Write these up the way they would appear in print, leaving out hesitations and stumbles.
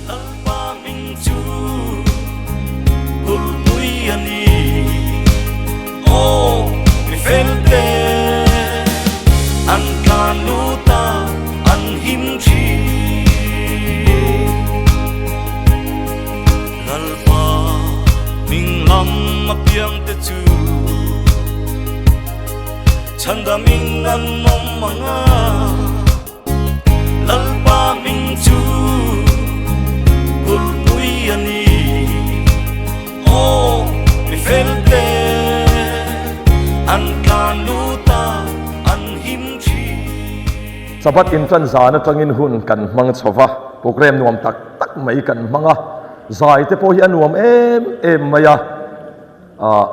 Lalpa hming chu kulhpui a ni. Aw mi felte an tlan lut a, an him thin. Lalpa hming lam apiangte chu chhandaming an awm ang a. Lalpa hming chu kulhpui a ni. Aw mi felte an tlan lut a, an him thin. Sabbath inṭan zan aṭangin hun kan hmang chho va, programme nuam tak tak mai kan hmang a, zai te pawh hi a nuam em em mai a, ah.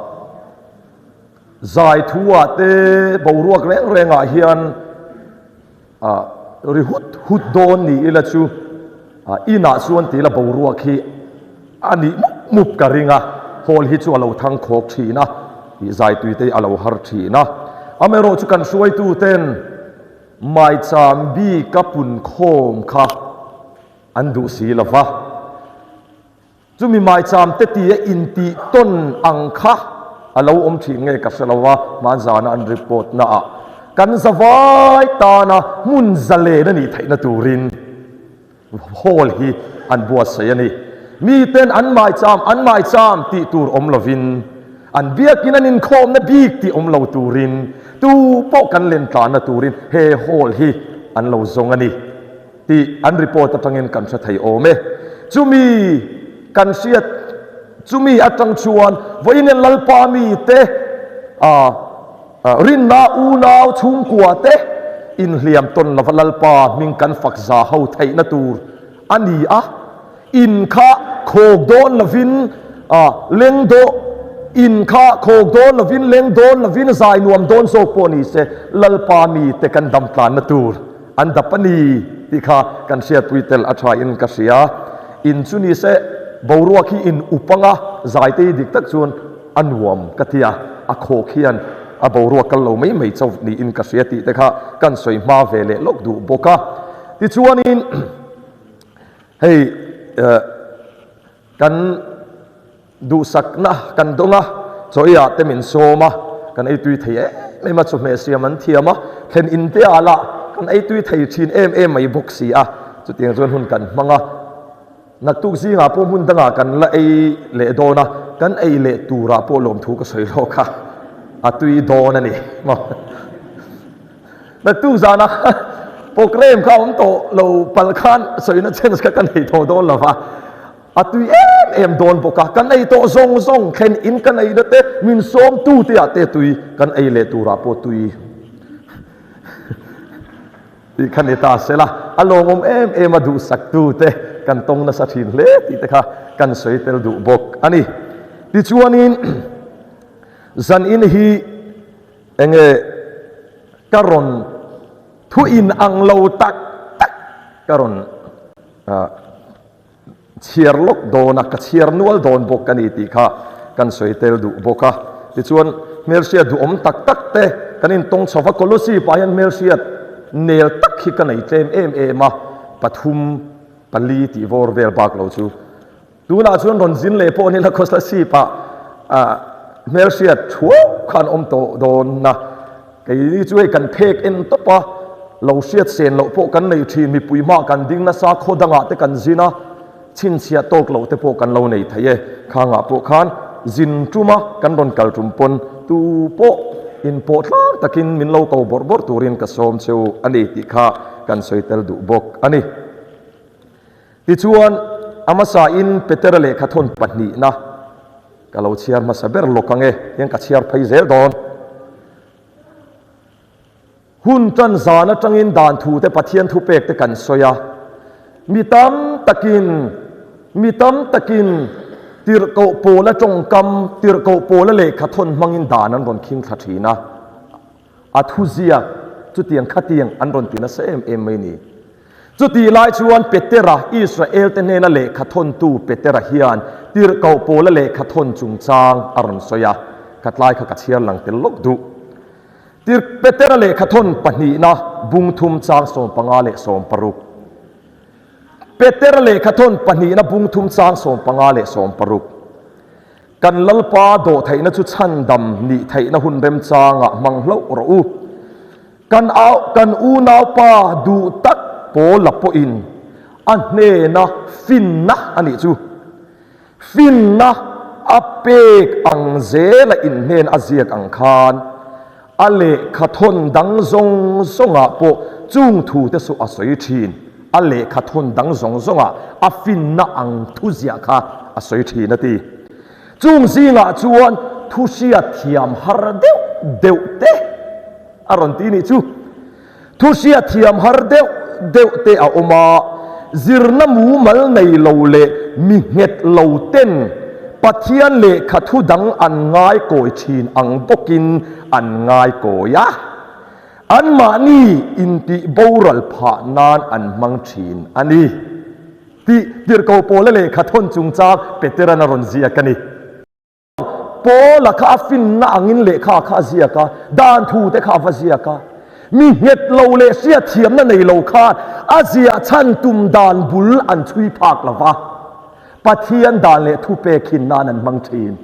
Zai thu-ah te boruak reng rengah hian ri hut hut dawn ni ila chu inah chuan tila boruak hi a nih mup mup ka ring a, hall hi chu a lo thang khawk thin a, tih zai tui te hi a lo har thin a. Amaherawh chu kan hruaitu ten maicham bika punkhawm kha an duh si lo va. Chumi maicham te tia intih tawn ang kha a lo awm thin nge ka hre lo a, hmanzana an report na ah kan zavai tana hmun zalen a nih theihna turin hall hi an buatsaih a ni. Miten an maicham an maicham tih tur awm lovin an biakin an inkhawmna bik tih awm lo turin tu pawh kan len tlanna turin he hall hi an lo zawng a ni. Tih an report atangin kan hre thei awm e. Chumi kan hriat chumi atang chuan vawiin hian Lalpa mite ah rinna unau chhungkua te inhliam tawn lova Lalpa hming kan fak za ho theihna tur a ni a. In kha khawk dawn lovin ah leng daw in kha khawk dawn lovin leng dawn lovin zai nuam dawn zawk pawh ni se Lalpa mite kan dam tlanna tur An dap a ni tih kha kan hriatpui tel a tha in ka hria. In chu ni se boruak hi in up anga zaite hi dik tak chuan a nuam ka ti a, a khawk hian a boruak kal lo mai mai chauh niin ka hria tih te kha kan sawi hma ve leh lawk duh bawk a. Tichuanin hei kan. Duhsakna kan dawng a, chawiah te min sawm a, kan ei tui thei em em a, chawhmeh siam an thiam a, thlen in te ah lah kan ei tui thei thin em em mai bawk si a, chutiang chuan hun kan hmang a, naktuk zingah pawh hmun dangah kan la ei leh dawn a, kan ei leh turah pawh lawmthu ka sawi lawk a, a tui dawn a ni maw. Naktuk zana programme kha awm tawh lo palh khan sawina chance kha ka nei tawh dawn lo va. A tui em em dawn bawk a, kan ei tawh zawng zawng thlen in kan ei na te, min sawm tu te ah te tui kan ei leh turah pawh tui tih kha ni ta se la, a lawmawm em em a duhsak tu te kan tawng nasa thin hle tih te kha kan sawi tel duh bawk a ni. Tichuanin zan in hi enge ka rawn thu in ang lo tak tak ka rawn Chhiar lawk dawn a, ka chhiar nual dawn bawk a ni tih kha kan sawi tel duh bawk a. Tichuan, hmelhriat duhawm tak tak te kan intawng chho va, Kolosip ah hian hmelhriat nel tak hi ka nei tlem em em a, pathum, pali tih vawr vel bak lo chu. Tunah chuan rawn zin leh pawh nila Kolasip ah hmelhriat thuau khan awm tawh dawn a. Keini chu hei kan phek en tawp a, lo hriat sen loh pawh kan nei thin, mipui hmah kan ding nasa, khaw dangah te kan zin a, chhinchhiah tawk loh te pawh kan lo nei thei e. Khangah pawh khan zin tum a, kan rawn kal tum pawn tu pawh inpawh tlang takin min lo ko bawrh bawrh turin ka sawm cheu a ni tih kha kan sawi tel duh bawk a ni. Tichuan, a hmasain Petera lehkhathawn pahnihna ka lo chhiar hmasa ber lawk ang e, hian ka chhiar phei zel dawn. Hun tan zan atangin dan thu te Pathian thupek te kan sawi a, mi tam takin, mi tam takin tirhkoh pawla tawngkam, tirhkoh pawla lehkhathawn hmangin dan an rawn khing thla thin a. A thuziak chutiang khatiang an rawn ti nasa em em mai ni. Chutih lai chuan Petera, Israelte hnena lehkha thawntu Petera hian tirhkoh Paula lehkha thawn chungchang a rawn sawi a, ka tlai kha ka chhiar lang tel lawk duh. Tir Petera lehkha thawn pahnihna bung thum chang 15 leh 16. Petera lehkhathawn pahnihna bung thum chang 15 leh 60. Kan Lalpa dawhtheihna chu chhandam nih theihna hun remchangah hmang hlauh rawh u. Kan au, kan unaupa duh tak Paula pawhin a hnena finna a nih chu. Finna a pek ang zela inhnen a ziak ang khan a lehkhathawn dang zawng zawngah pawh chung thute chu a sawi thin. A lehkhathawn dang zawng zawngah a finna ang thu ziah kha a sawi thin a ti. Chung zingah chuan thu hriat thiam har deuh deuh te a rawn ti nih chu. Thu hriat thiam har deuh deuh te a awm a, zirna mumal nei lo leh mi nghet lo ten Pathian lehkha thu dang an ngai kawi thin ang bawkin an ngai kawi a, anmahni intih boral phah nan an hmang thin a ni tih Tirhkoh Pawla lehkha thawn chungchang Petera'n a rawn ziak a ni. Paula kha a finna angin lehkha kha a ziak a, dan thu te kha a va ziak a. Mi nghet lo leh hriatthiamna nei lo khan a ziah chhan tum dan bul an chhui phak lo va, Pathian dan leh thupek hin nan an hmang thin.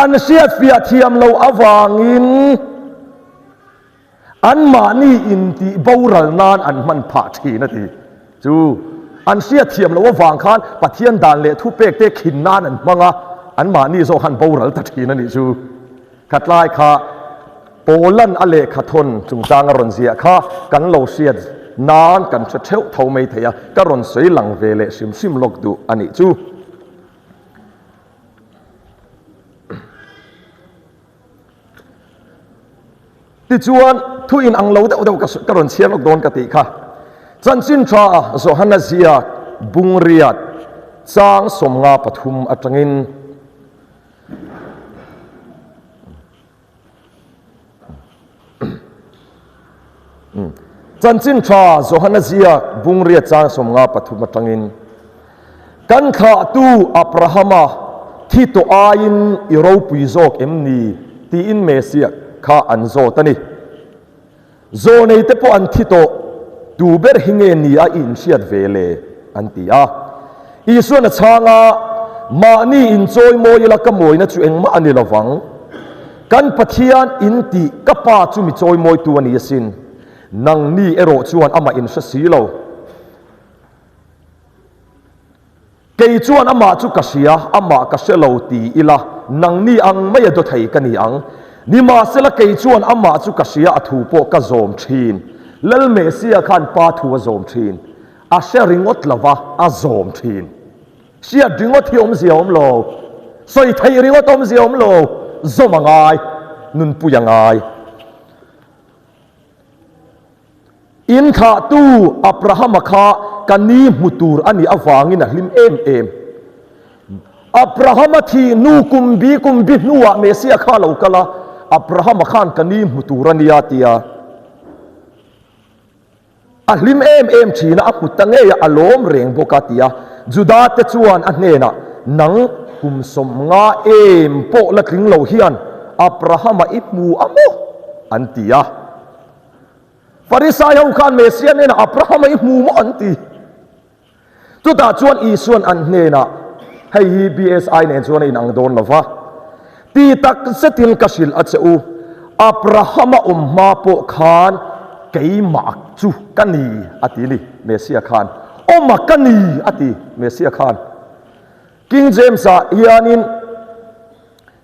An hriatfiah thiam lo avangin Anmahni intih boral nan an hman phah thin a ti. Chu an hriatthiam loh avang khan Pathian dan leh thupek te khin nan an hmang a, anmahni zawk han boral ta thin a nih chu. Khatlai kha Paula'n a lehkha thawn chungchang a rawn ziah kha kan lo hriat nan kan hre theuh tho mai thei a, ka rawn sawi lang ve leh hrim hrim lawk duh a nih chu. Tichuan, thu in ang lo deuh deuh ka rawn chhiar lawk dawn ka tih kha. Chanchin tha Johana ziak bungriat chang 53 atangin Chanchin tha Johana ziak bungriat chang 53 atangin Kan thlahtu Abrahama thi tawh aiin i ropui zawk em ni? tiin Messiah kha an zawt a ni. Zawneite pawh an thi tawh, tu ber hi nge ni a i inhriat ve le? an ti a. Isuan a chhang a, Mahni inchawi mawi ila ka mawina chu engmah a ni lo vang. Kan Pathian in tih ka Pa chu mi chawi mawitu a ni asin. Nangni erawh chuan amah inhre si lo. Kei chuan amah chu ka hria, amah ka hre lo ti ila, nangni ang maia daw thei ka ni ang. Nimahsela kei chuan amah chu ka hria, a thu pawh ka zawm thin. Lal Mesia khan Pa thu a zawm thin. A hre ringawt lo va, a zawm thin. Hriat ringawt hi awmzia awm lo, sawi theih ringawt awmzia awm lo, zawm a ngai, nunpui a ngai. In thlahtu Abrahama kha ka ni hmu tur a nih avangin a hlim em em. Abrahama thih hnu kum bi kum bi hnuah Mesia kha a lo kal a, Abrahama khan ka ni hmu tur a nia tia a hlim em em thin a, a hmu ta ngei a, a lawm reng bawk a tia Juda te chuan a hnenah, Nang kum 50 em pawh la tling lo hian Abrahama i hmu a maw? an ti a. Farisai ho khan Mesia hnenah Abrahama i hmu maw an ti. Chutah chuan Isuan an hnenah, Hei hi BSI nen chuan a inang dawn lo va, ti tak zetin ka hrilh a che u, Abrahama awm hma pawh khan keimah chu ka ni a ti ni, Mesia khan. Awma ka ni a ti, Mesia khan. King James-ah hianin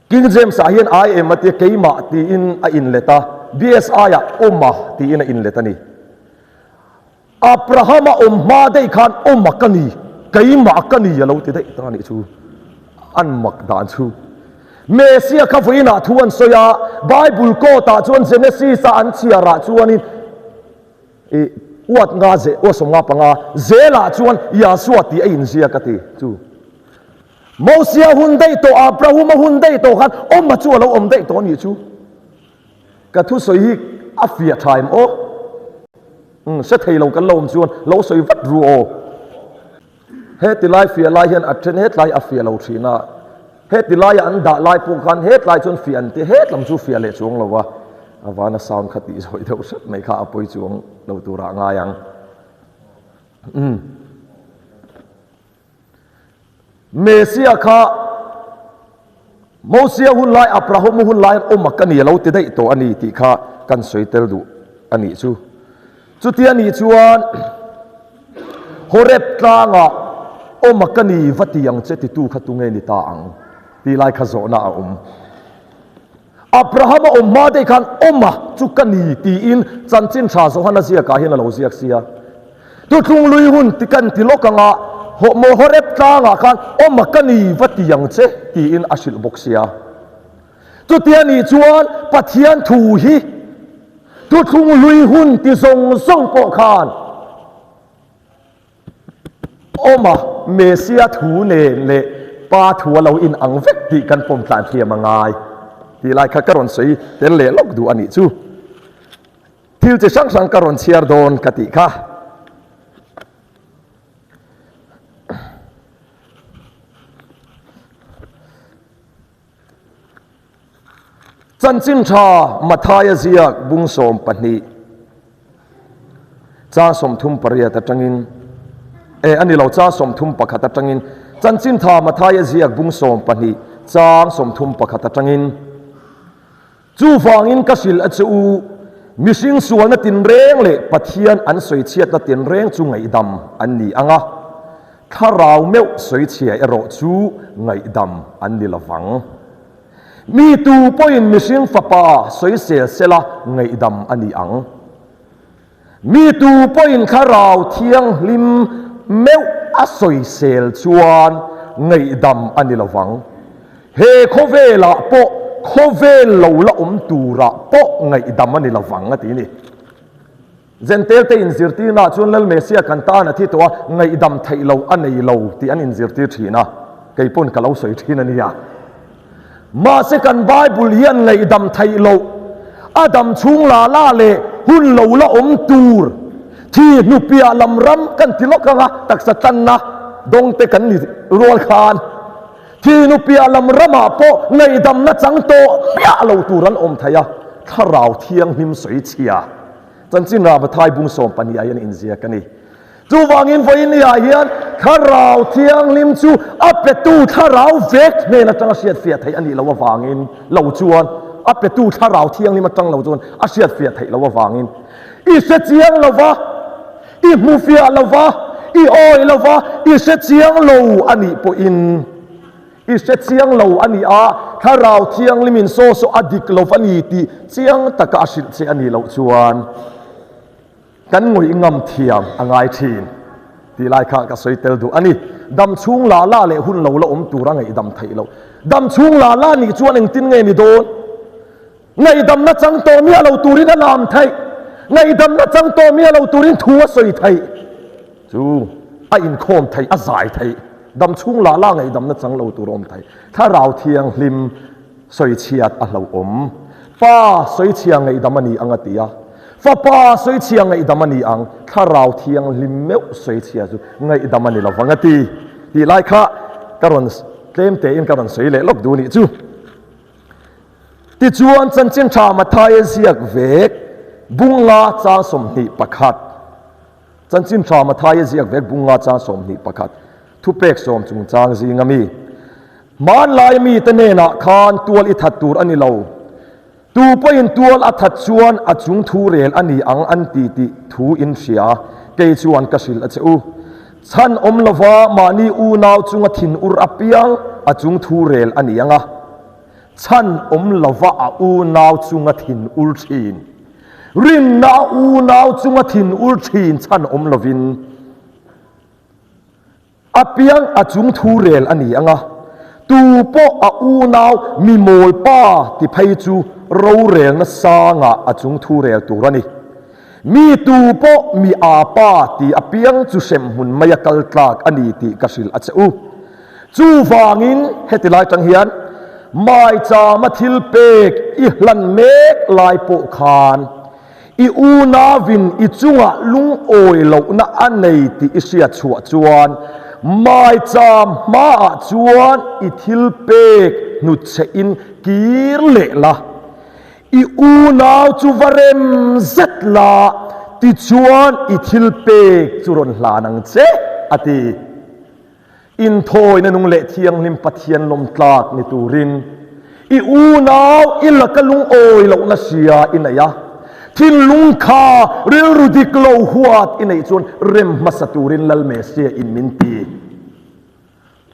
King James-ah hian I am a tia keimah tiin a inlet a, BSI-ah awma tiin a inlet a ni. Abraham-a awm hma daih khan awma ka ni, keimah ka ni a lo ti daih ta a nih chu. An mak dan chu. Messiah kha vawiinah thu an sawi a, Bible quote-ah chuan Genesis-a an chhiarah chuanin I uat nga ze, uat 55 zelah chuan Yahshua tih a inziak a ti chu. Mosia hun daih tawh, Abrahuma hun daih tawh khan awma chu a lo awm daih tawh a nih chu. Ka thusawi hi a fiah tha em aw? Umm, hre thei lo kan lo awm chuan lo sawi vat ru aw. Heti lai fiah lai hian a then hetlai a fiah lo thin a, heti laia an dah lai pawh khan hetlai chuan fiah an ti, hetlam chu fiah leh chuang lo a, a vana sound kha tih zawih deuh hret mai kha a pawi chuang lo turah ngai ang. Umm. Messia kha Mosia hun lai, Abrahama hun laiin awm a ka ni a lo ti daih tawh a ni tih kha kan sawi tel duh a nih chu. Chuti a nih chuan Horeb tlangah awm a ka ni va ti ang che titu kha tunge ni ta ang tih lai kha zawhna a awm. Abrahama awm hma daih khan awm a chu ka ni tiin chanchin tha Johana ziakah hian a lo ziak sia. Tuthlung lui hun ti kan ti lawk anga maw Horeb tlangah khan awm a ka ni va ti ang che tiin a hrilh bawk sia. Chutia nih chuan Pathian thu hi tuthlung lui hun ti zawng zawng pawh khan awm a Messia thu nen leh Pa thu a lo in ang vek tih kan pawm tlan thiam a ngai tih lai kha ka rawn sawi tel leh lawk duh a nih chu. Thil chi hrang hrang ka rawn chhiar dawn ka tih kha. Chanchin tha Mathaia ziak bung 12 chang 38 atangin e ani lo chang 31 atangin Chanchin tha Mathaia ziak bung 12 chang 31 atangin Chuvangin ka hrilh a che u, mihring sualna tinreng leh Pathian an sawichhiatna tinreng chu ngaihdam an ni ang a, thlarau meuh sawichhia erawh chu ngaihdam an ni lovang. Mi tu pawhin mihring fapa sawisel sela ngaihdam a ni ang. Mi tu pawhin Thlarau Thianghlim meuh a sawisel chuan ngaihdam a ni lovang. He khawvelah pawh khawvel lo la awm turah pawh ngaihdam a ni lovang a ti a ni. Jentail-te inzirtirnaah chuan Lal Messia kan tan a thi tawh a, ngaihdam theih lo a nei lo tih an inzirtir thin a, kei pawn ka lo sawi thin a nia. Mahse kan Bible hian ngaihdam theih loh, a dam chhung la la leh hun lo la awm tur, thi hnupiah lam ram kan ti lawk anga taksa tlanna dawngte kan ni rual khan thi hnupiah lam ramah pawh ngaihdamna chang tawh miah lo tur an awm thei a, Thlarau Thianghlim sawichhia chanchin Ramathai bung 12 ah hian inziak a ni. Chuvangin vawiin-ah hian Thlarau Thianghlim chu a petu Thlarau vek hnen atanga hriatfiah theih a nih loh avangin lo chuan, a petu Thlarau Thianghlim atang lo chuan a hriatfiah theih loh avangin i hre chiang lo va, i hmu fiah lo va, i awi lo va, i hre chiang lo a nih pawhin i hre chiang lo a ni a, Thlarau Thianghlimin saw saw a dik lo va ni tih chiang taka a hrilh che a nih loh chuan. Kan ngawih ngam thiam a ngai thin tih lai kha ka sawi tel duh a ni. Dam chhung la la leh hun lo la awm tura ngaihdam theih loh. Dam chhung la la nih chuan engtin nge ni dawn? Ngaihdamna chang tawh miah lo turin a lam theih. Ngaihdamna chang tawh miah lo turin thu a sawi theih. Chu a inkhawm theih, a zai theih. Dam chhung la la ngaihdamna chang lo tur a awm theih. Thlarau Thianghlim sawichhiat a hlauhawm. Pa sawichhia ngaihdam a ni ang a ti a. Fapa sawichhia ngaihdam a ni ang, Thlarau Thianghlim meuh sawichhia chu ngaihdam a ni lovang a ti. Tih lai kha ka rawn tlem tein ka rawn sawi leh lawk duh nih chu. Tichuan Chanchin Tha Mathaia ziak vek bunga chang 21. Chanchin Tha Mathaia ziak vek bunga chang 21 thupek sawm chungchang zinga mi. Hmanlai mite hnenah khan tual i that tur a ni lo. Tu pawhin tual a that chuan a chung thu rel a ni ang an ti tih thu in hria, kei chuan ka hrilh a che u. Chhan awm lova mahni unau chunga thin ur apiang a chung thu rel a ni ang a, chhan awm lova a unau chunga thin ur thin, rinna a unau chunga thin ur thin chhan awm lovin. A piang a chung thu rel a ni ang a, tu pawh a unau mi mawl pa ti phei chu rorelna sangah a chung thu rel tur a ni. Mi tu pawh mi aa pa ti a piang chu hremhmun maia kal tlak a ni tih ka hrilh a che u. Chuvangin heti lai tang hian maichama thil pek i hlan mek lai pawh khan I unauin i chungah lungawi lohna a nei tih i hriat chhuah chuan maicham hmaah chuan i thil pek hnutchhehin kir leh la. I unau chu va rem zet la, tichuan i thil pek chu rawn hlan ang che, a ti. Inthawina nung leh thianghlim Pathian lawmtlak ni turin i unau i laka lungawi lohna hria i nei a, thinlung kha rilru dik lo huat i neih chuan rem hmasa turin Lal Mesia in min ti.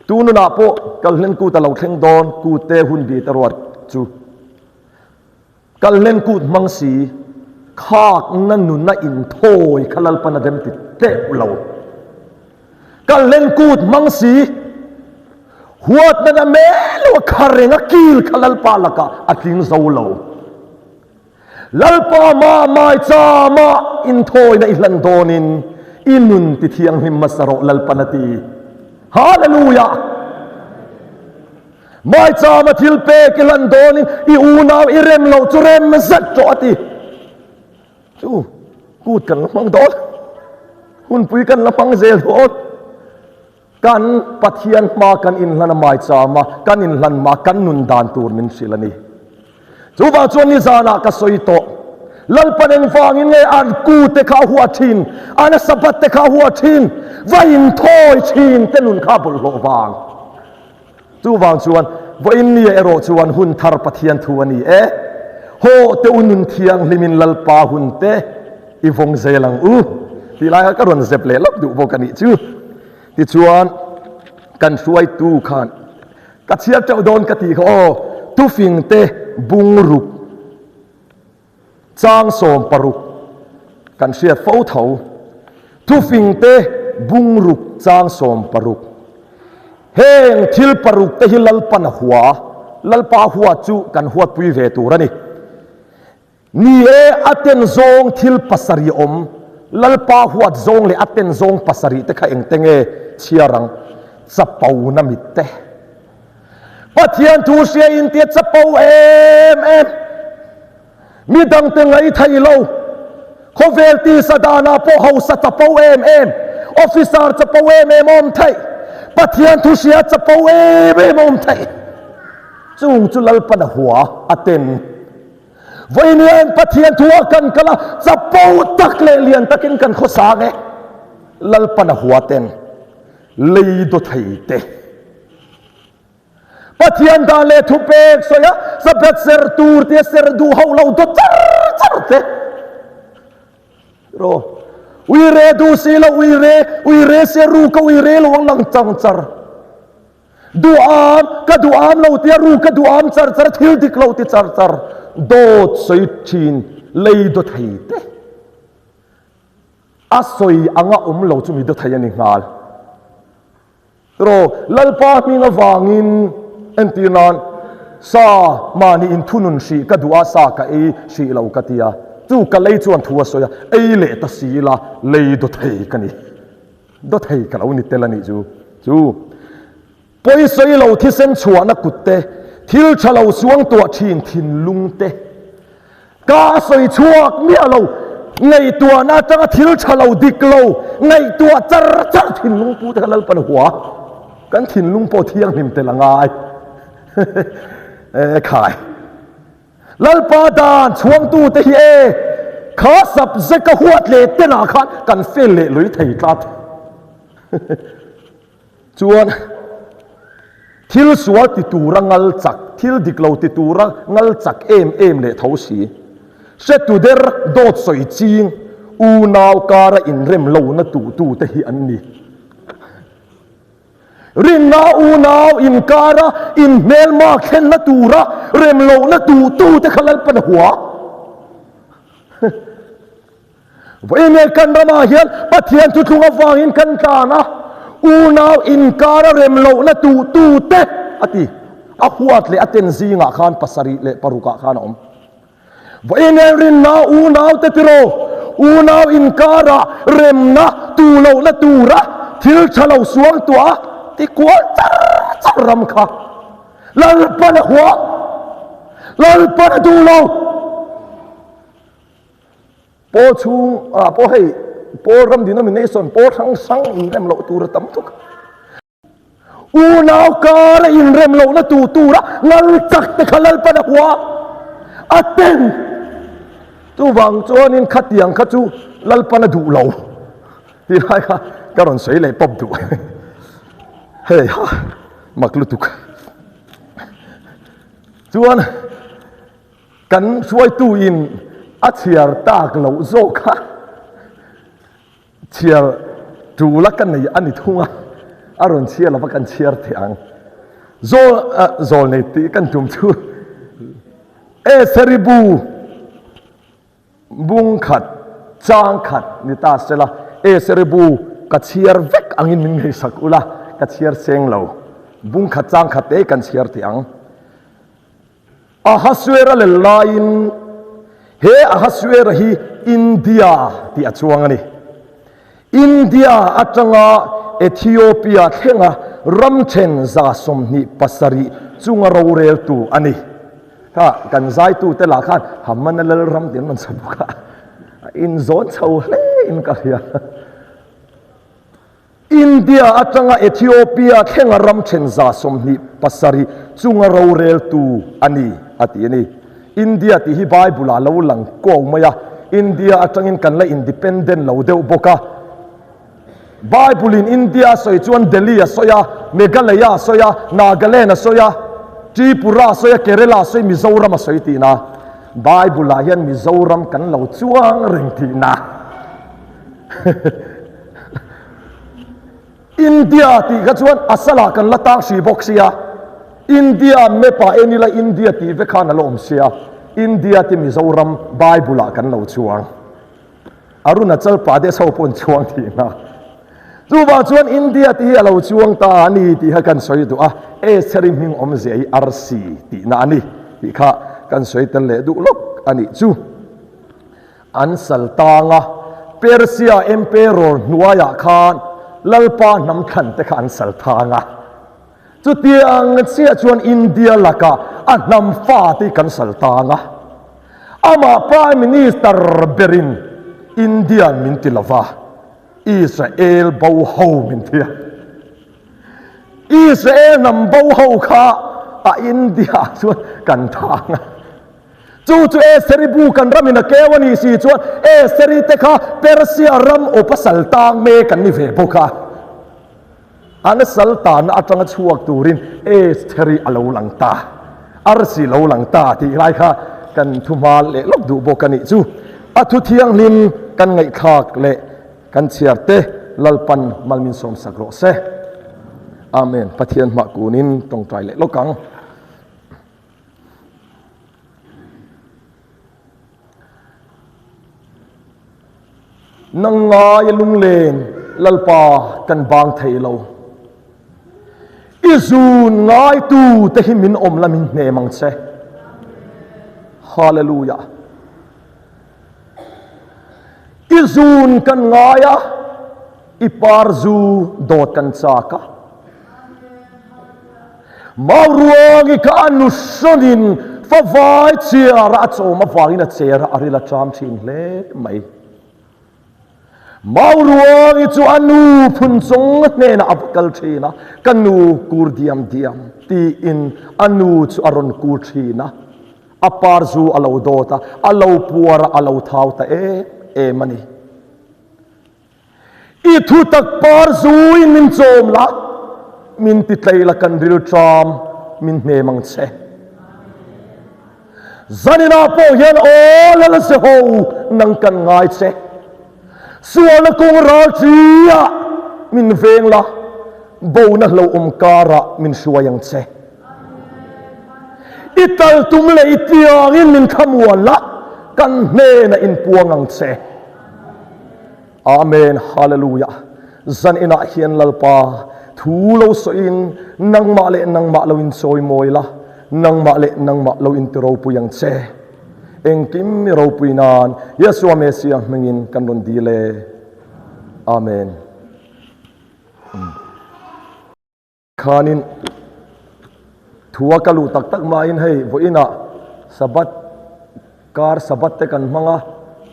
Tu nunah pawh Kalhlen kut a lo thleng dawn, kut te hun bi te ruat chu. Kalhlen kut hmang si, khakna nuna inthawi kha Lalpan a rem ti teuh lo. Kalhlen kut hmang si, huatna na mel lo a kha reng a kil kha Lalpa lakah a tling zo lo. Lalpa mah maichama inthawina i hlan dawnin i nun ti thianghlim hmasa rawh Lalpan a ti. Hallelujah! Maichama thil pek i hlan dawnin i unau i rem loh chu rem zet rawh a ti. Chu kut kan la hmang dawn, hunpui kan la hmang zel dawn. Kan Pathian hma kan inhlan a maichama kan inhlan mah kan nun dan tur min hrilh a ni. Chuvang chuan nizanah ka sawi tawh, Lalpan engvangin nge an kute kha a hua thin, an Sabbath te kha a hua thin, va inthawi thin te nun kha a bawlhhlawh vang. Chuvang chuan vawiinnia erawh chuan hun thar Pathian thu a ni e. Haw te u nun thianghlimin Lalpa hun te i vawng zel ang u tih lai kha ka rawn zep leh lawk duh bawk a nih chu. Tichuan kan hruaitu khan ka chhiar teuh dawn ka tih kha aw, tufing te bungruk Chang 16 kan hriat fo tho. Thufingte bungruk chang 16. Heng thil paruk te hi Lalpan a hua, Lalpa hua chu kan huatpui ve tur a ni. Ni e, a ten zawng thil pasarih awm, Lalpa huat zawng leh a ten zawng pasarih te kha engte nge chhiar ang? Chapona mit te. Pathian thu hria in tia chapo em em, mi dangte ngai thei lo, khawvel tisa danah pawh hausa chapo em em, officer chapo em em a awm theih, Pathian thu hria chapo em em a awm theih. Chung chu Lalpan a hua a ten. Vawiin Pathian thu ah kan kal a, chapo tak leh lian takin kan khawsang e. Lalpan a hua ten. Lei daw thei te. Pathian dan leh thupek sawi a, Sabbath ser tur tia ser duh hauh lo daw char char te. Ro. Ui re duh si lo, ui re, ui re sia ru ka ui re lo ang lang chang char. Duham, ka duham lo tia ru ka duham char char, thil dik lo ti char char. Dawt sawi thin, lei daw thei te. A sawi anga awm lo chu mi daw thei a ni nghal. Ro, Lalpa hming avangin entir nan sa mahni inthunun hrih ka duh a, sa ka ei hrih lo ka ti a. Chu ka lei chuan thu a sawi a, ei leh ta si la, lei daw thei ka ni. Daw thei ka lo ni tel a nih chu. Chu. Pawisawi lo thisen chhuahna kut te, thil tha lo suangtuah thin thinlung te, ka sawi chhuak miah lo, ngaihtuahna atanga thil tha lo dik lo ngaihtuah char char thinlung pu te kha Lalpan hua, kan thinlung pawh thianghlim tel a ngai. E khai. Lalpa dan chhuangtu te hi e, kha subject a huat leh tenah khan kan fail leh lui thei tlat. Chuan thil sual ti tura ngal chak, thil dik lo ti tura ngal chak em em leh tho si. Hretu der dawt sawi ching, unau kara inrem lohna tuhtu te hi an ni. Rinna unau inkara inhmelma thlenna tura rem lohna tuhtu te kha Lalpan a hua. Vawiin kan ramah hian Pathian thuthlung avangin kan tlan a, unau inkar a rem lohna tuhtute a ti. A huat leh a ten zingah khan pasarih leh parukah khan a awm. Vawiin rinna unaute tiraw, unau inkara remna tu lohna tura thil tha lo suangtuah a ti kual char char ram kha Lalpan a hua, Lalpan a duh lo. Pawl chhung ah pawh hei pawl ram denomination pawl hrang hrang inrem loh tur a tam thuk. Unau kar a inrem lohna tu tura ngal chak te kha Lalpan a hua a ten. Chuvang chuanin khatiang kha chu Lalpan a duh lo tih lai kha ka rawn sawi leh pawp duh. Hei ha, mak lutuk. Chuan kan hruaitu in a chhiar tak loh zawk kha chhiar tul a ka nei a ni thung a, a rawn chhiar lova kan chhiar thei ang. Zawl zawl nei tih kan tum chu Eseri bu Bung khat, chang khat ni ta se la, Eseri bu ka chhiar vek angin min ngaihsak ula, ka chhiar seng lo. Bung khat chang khat te kan chhiar tih ang. Ahasuera lel laiin he Ahasuera hi India tih a chuang a ni. India atanga Ethiopia thlenga ram then 27 chunga roreltu a ni. Kha kan zaitute lah khan Hamana Lalram tih an rawn sa bawk a, a inzawn chho hle in ka hria. India atanga Ethiopia thlenga ram then 27 chunga roreltu a ni a ti a ni. India tih hi Bible ah lo lang kuau mai a, India atangin kan la independent lo deuh bawk a. Bible in India a sawi chuan Delhi a sawi a, Meghalaya a sawi a, Nagaland a sawi a, Tripura a sawi a, Kerala a sawi, Mizoram a sawi tihna. Bible ah hian Mizoram kan lo chuang reng tihna. India tih kha chuan a salah kan la tang hrih bawk sia, India map ah en ila India tih vek khan a la awm sia, India te Mizoram Bible ah kan lo chuang. Arunachal Pradesh ho pawh an chuang tihna. Chuvang chuan India tih hi a lo chuang ta a ni tih kha kan sawi duh a, Estheri hming awmzia hi arsi tihna a ni tih kha kan sawi tel leh duh lawk a nih chu. An sal tang a, Persia Emperor hnuaiah khan Lalpa hnam thlan te kha an sal tang a. Chutiang chiah chuan India lakah a hnam fate kan sal tang a. Amah Prime Minister berin Indian min ti lova, Israel bo ho min ti a. Israel hnam bo ho kha a India chuan kan tang a. Chu chu Eseri bu kan ramin a keu a nih si chuan Eseri te kha Persia ram awpa sal tang mek an ni ve bawk a. An sal tanna atanga chhuak turin Estheri a lo lang ta, arsi lo lang ta tih lai kha kan thu hma leh lawk duh bawk a nih chu. A thu thianghlim kan ngaihthlak leh kan chhiar te Lalpan mal min sawmsak rawh se. Amen. Pathian hmah kunin tawngtai leh lawk ang. Nang ngaia lunglen Lalpa kan bang thei lo. I zun ngaitu te hi min awm la min hnem ang che. Hallelujah. I zun kan ngai a, i par zu dawt kan chak a. Mauruangi kha a nu hrawnin favai chiara a chawm avangin a chera a ril a ṭam ṭhin hle mai. Mauruangi chu a nu phunchawng hnenah a va kal ṭhin a, Ka nu kur diam diam tiin a nu chu a rawn kur ṭhin a. A par zu a lo dawt a, a lo puar a, a lo thau ta em em a ni. I thu tak par zuin min chawm la, min ti tlei la kan ril ṭam min hnem ang che. Zaninah pawh hian aw Lalzeho nang kan ngai che. Sualna kawng ral ṭiah min veng la, bona hlauhawm karah min hruai ang che. I tal tum leh i tiangin min thlamuan la, kan hnenah inpuang ang che. Amen Hallelujah Zan inah hian Lalpa thu lo sawiin nangmah leh nangmah lo in chawi mawi la, nangmah leh nangmah lo in ti ropui ang che. Engkim mi ropui nan Yeshua Messiah hmingin kan rawn dil e. Amen. Khanin thua ka luh tak tak mahin hei vawiinah Sabbath kar Sabbath te kan hmang a,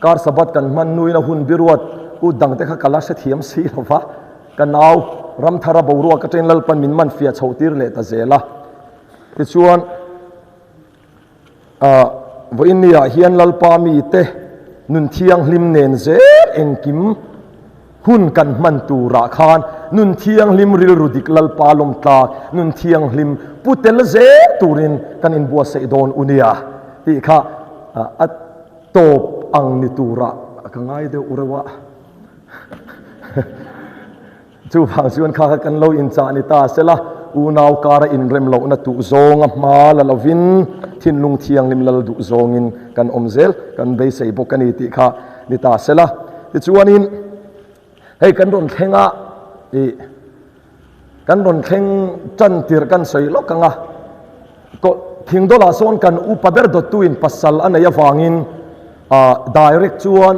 kar Sabbath kan hman hnuin a hun biruat ut dang te kha ka la hrethiam si lo va, ka nau Ramthara boruak atangin Lalpan min man fiah chhoh tir leh ta zel a. Tichuan. Vawiin ni ah hian Lalpa mite nun thianghlim nen zel engkim hun kan hman turah khan nun thianghlim rilru dik Lalpa lawm tlak nun thianghlim pu tel zel turin kan inbuatsaih dawn u nia tih kha a tawp ang ni turah ka ngai deuh reuh a. Chuvang chuan kha kha kan lo inchah ni ta sela, unau kara inrem lohna tuh zawnga hma la lovin thinlung thianghlim lal duh zawngin kan awm zel, kan beisei bawk a ni tih kha ni ta sela. Tichuanin hei kan rawn thleng a, ih kan rawn thleng tan tirh kan sawi lawk ang a, Thingdawlah sawn kan upa ber dawttuin pasal a neih avangin direct chuan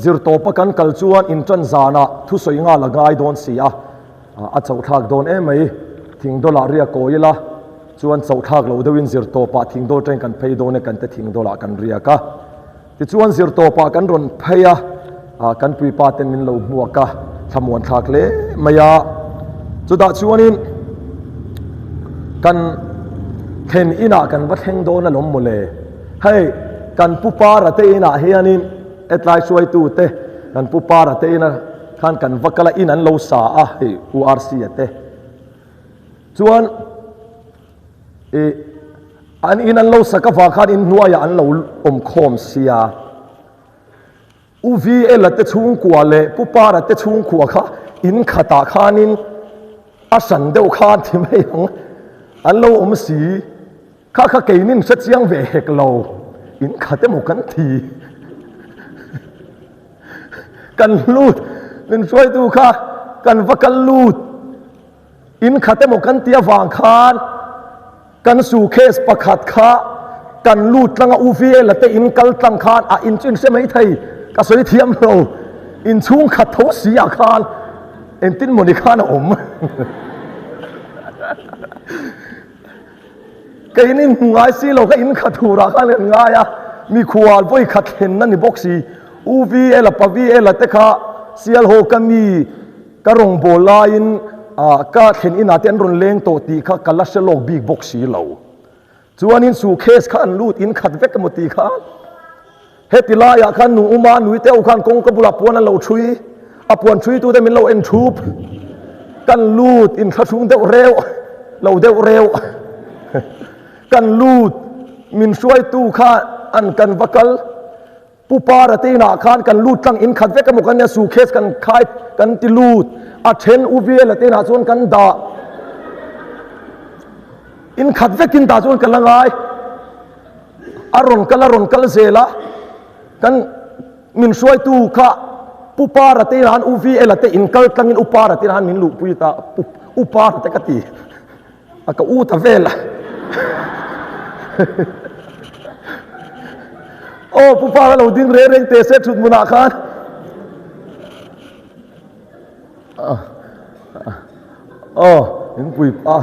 zirtawpa kan kal chuan inṭan zanah thusawi nghal a ngai dawn si a, a chauhthlak dawn em mai. Thingdawlah riak kawi ila chuan chauhthlak loh deuhin zirtawpah thingdawl ṭain kan phei dawn e kan te thingdawlah kan riak a. Tichuan zirtawpah kan rawn phei a, kan puipa ten min lo hmuak a, thlamuan thlak hle mai a. Chutah chuanin kan thlen inah kan va thleng dawn alawm mawle. Hei kan pu Para te inah hianin hetlai hruaitu te kan pu Para te ina khan kan va kal a, in an lo sa a hei URC a te. Chuan Ih, an in an lo sak avang khan in hnuaiah an lo awm khawm sia. U VL-a te chhungkua leh Pu Para te chhungkua kha in khatah khanin a hran deuh khan ti mai ang, an lo awm si. Kha kha keinin hre chiang ve hek lo, in khat emaw kan ti. Kan lut, min hruaitu kha kan va kal lut. In khat emaw kan tih avang khan kan suitcase pakhat kha kan lut tlang a, UVL te in kal tlang khan a in chu in hre mai thei, ka sawi thiam lo, in chhung khat tho si ah khan engtin mawni khan a awm. Kei in hmu ngai si lo kha in khat hurah khan kan ngai a, mikhual vawi khat thlenna ni bawk si, UVL a PaVL te kha Sialhaw ka mi, Ka rawngbâwl laiin ka thlen inah te an rawn leng tawh tih kha ka la hre lawk bik bawk si lo. Chuanin suitcase kha an lut in khat vek emaw tih kha heti laiah khan nu uma nui te ho khan kawngka bulah puan an lo ṭhui, a puan ṭhuitute min lo en ṭhup. Kan lut inthlahrung deuh reuh lo deuh reuh. Kan lut min hruaitu kha an kan va kal. Pu Para te inah khan kan lut tlang in khat vek emaw kan nia suitcase kan khai kan ti lut a then U Viela te inah chuan kan dah in khat vekin dah chuan kan la ngai a rawn kal a rawn kal zel a kan min hruaitu kha Pu Para te inah khan U Viela te in kal tlangin U Para te inah khan min luhpui ta U Para te ka ti. A ka u ta vel a. Aw pu pa ka lo ding reng reng teh se thut hmunah khan. Aw in pui pa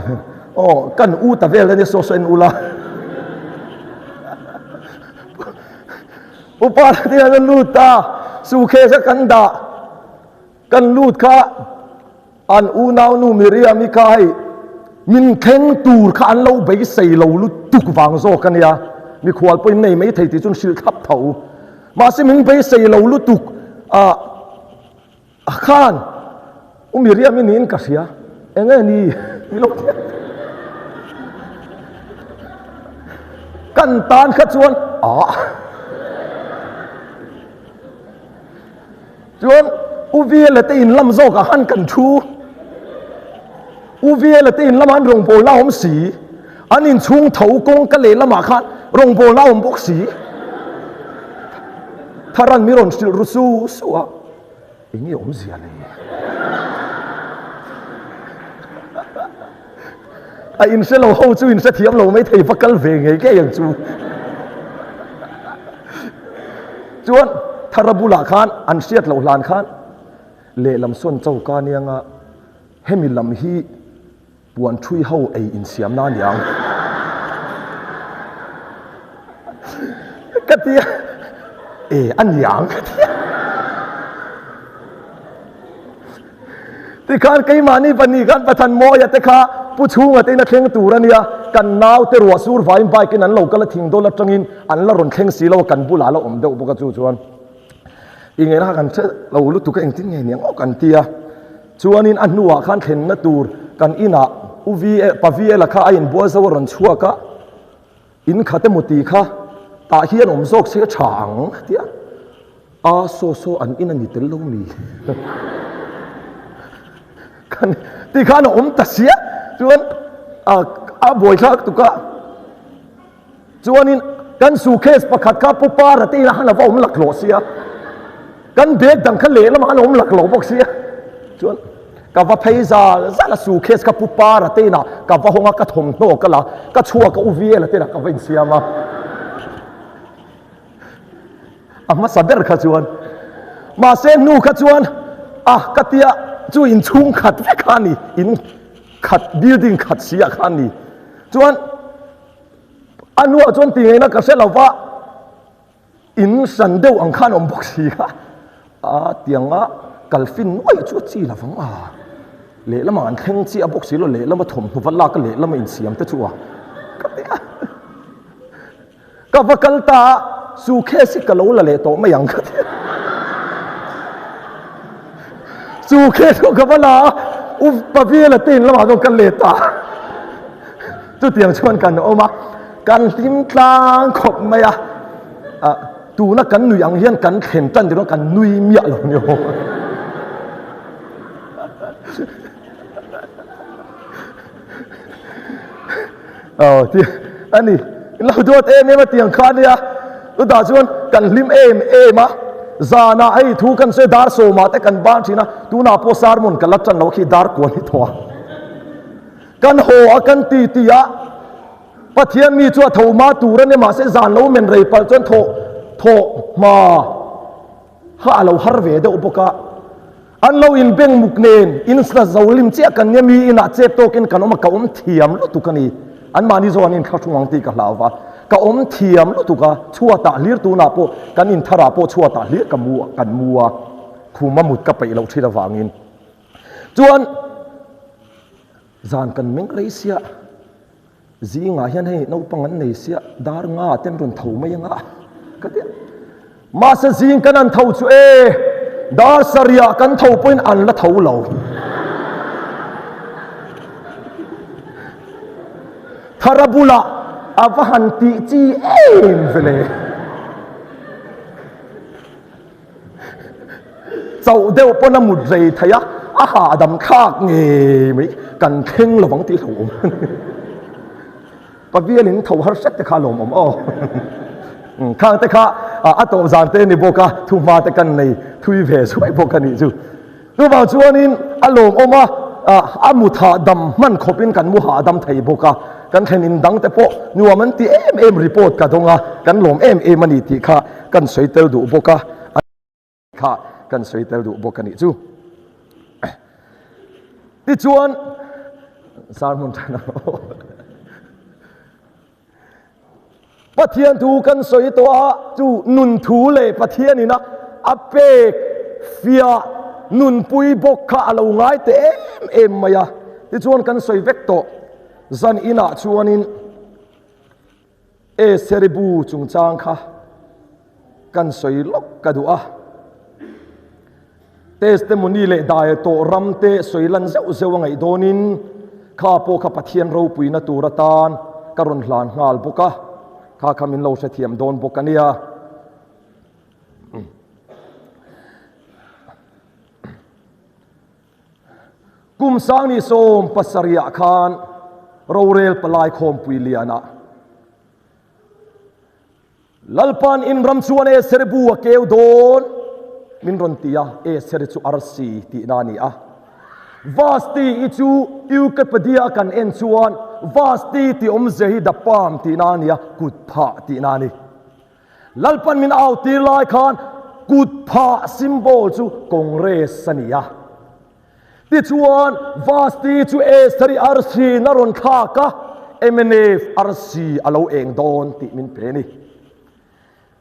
aw kan u ta vel ania saw saw en ula. Pu pa te hian an lut ta suitcase a kan dah kan lut kha An unaunu Miriam-i kha hei min thleng tur kha an lo beisei lo lutuk vang zawk a nia, mikhual pawhin nei mai thei tih chu an hrilh thlap tho. Mahse min beisei lo lutuk ah khan u Miriam-i niin ka hria, enge ni mi lo thleng kan tan kha chuan ah. Chuan U Viela te in lam zawkah khan kan thu. U Viela te in lamah an rawngbawlna a awm si. An inchhung tho kawngka lehlamah khan rawngbawlna a awm bawk si. Tharan mi rawn hrilh ru su su a, eng nge awmzia le? A inhre lo ho chu inhre thiam lo mai thei va kal ve ngei ngei ang chu. Chuan Thara bulah khan an hriat loh hlan khan lehlam sawn choka anianga hemi lam hi puan thui ho ei insiamna aniang ka ti a, e aniang ka ti a. Tikhan keimahni pahnih khan Pathan Mawia te kha Pu Chhunga te in a thleng tur a nia, kan nau te ruah sur vaiin bike in an lo kal a thing dawl atangin an la rawn thleng si lo a, kan bulah a la awm deuh bawk a chu chuan i ngeina kha kan hre lo lutuk a engtin nge niang aw kan ti a. Chuanin a hnuah khan thlenna tur kan inah U V Pa VL-a kha a inbual zo a rawn chhuak a, in khat emaw tih kha tah hian awm zawk se a tha ang a ti a, a saw saw an in a ni tel lo mi? Kan ti khan a awm ta sia chuan a buaithlak tuk a. Chuanin kan suitcase pakhat kha Pu Para te inah khan a va awm laklawh sia, kan bag dang kha lehlamah khan a awm laklawh bawk sia. Chuan ka va phei zal zal a, suitcase kha Pu Para te inah ka va hawng a, ka thawmhnaw ka la, ka chhuak a, U Viela te inah ka va insiam a. A hmasa ber kha chuan mahse hnu kha chuan a ka tia chu inchhung khat vek kha a ni, in khat building khat si ah kha a ni. Chuan A hnuah chuan ti ngaihna ka hre lo va, in hran deuh ang khan awm bawk si kha. A tianga kal fin nuai chu a chi lo vang a, lehlamah an thleng chiah bawk si lo, lehlama thawmhnaw va lak a lehlama insiam te chu a ka ti a. Ka va kal ta a, suitcase hi ka lo la leh tawh mai ang ka ti a. Suitcase chu ka va la a, U Paviela te in lamah chuan ka let a. Chutiang chuan kan awm a, kan hlim tlang khawp mai a, tuna kan nui ang hian kan thlen tan tirh kan nui miah lo ni aw. Aw ti a ni, lo duat em em a tiang kha a nia, chutah chuan kan hlim em em a, zanah hei thu kan sawi dar sawmah te kan ban thin a, tunah pawh sermon ka la tan lo khi dar kuan hi thaw a. Kan haw a kan ti ti a, Pathian mi chu a tho hma tur a ni mahse zan lo men rei palh chuan thawh thawh hma kha a lo har ve deuh bawk a. An lo inbeng muk nen in sla zo lim chiah kan nia mi inah chep tawkin kan awm a, ka awm thiam lutuk a ni. Anmahni zawh an inthlahrung ang tih ka hlau va, ka awm thiam lutuk a, chhuatah hlir tunah pawh kan intharah pawh chhuatah hlir ka mu kan mu a, khuma mut ka peih loh thin avangin. Chuan zan kan meng rei sia, zingah hian hei naupang an nei sia, dar nga ten rawn tho mai anga ka ti a. Mahse zing kan an tho chu e, dar sarihah kan tho pawhin an la tho lo. Thara bulah a va han tih chi em vele. Chauh deuh pawn a mut rei thei a, a hahdam thlak ngei mai, kan thleng lovang tih hlauh awm. Pavialin tho har hret te kha a lawmawm aw. Khang te kha a tawp zan te ni bawk a, thuhma te kan nei thui ve zuai bawk a nih chu. Chuvang chuanin a lawmawm a, a mut hahdam hman khawpin kan mu hahdam thei bawk a, kan thlen in dang te pawh nuam an ti em em report ka dawng a, kan lawm em em a ni tih kha kan sawi tel duh bawk a, kha kan sawi tel duh bawk a nih chu. Tichuan, sermon tan ang aw. Pathian thu kan sawi tawh a, chu nun thu leh Pathian ina a pek fiah nunpui bawk kha a lo ngai teh em em mai a. Tichuan kan sawi vek tawh, zan inah chuanin Eseribu chungchang kha kan sawi lawk ka duh a. Testimony leh dai tawh ram te sawi lan zeuh zeuh a ngaih dawnin kha pawh kha Pathian ropuina tur atan ka rawn hlan nghal bawk a, kha kha min lo hrethiam dawn bawk a nia. Kum sangni 17ah khan rorel palai khawmpui lianah Lalpan in ram chuan Eseri bu a keu dawn min rawn ti a, Eseri chu arsi tihna a ni a. Vasti i chu Wikipedia a kan en chuan Vasti tih awmzia hi the palm tihna a ni a, kut phah tihna a ni. Lalpan min au tir lai khan kut phah symbol chu Congress a ni a. Tichuan, Vasti chu Estheri arsiin a rawn thlak a, mnf arsi a lo eng dawn tih min pe a ni.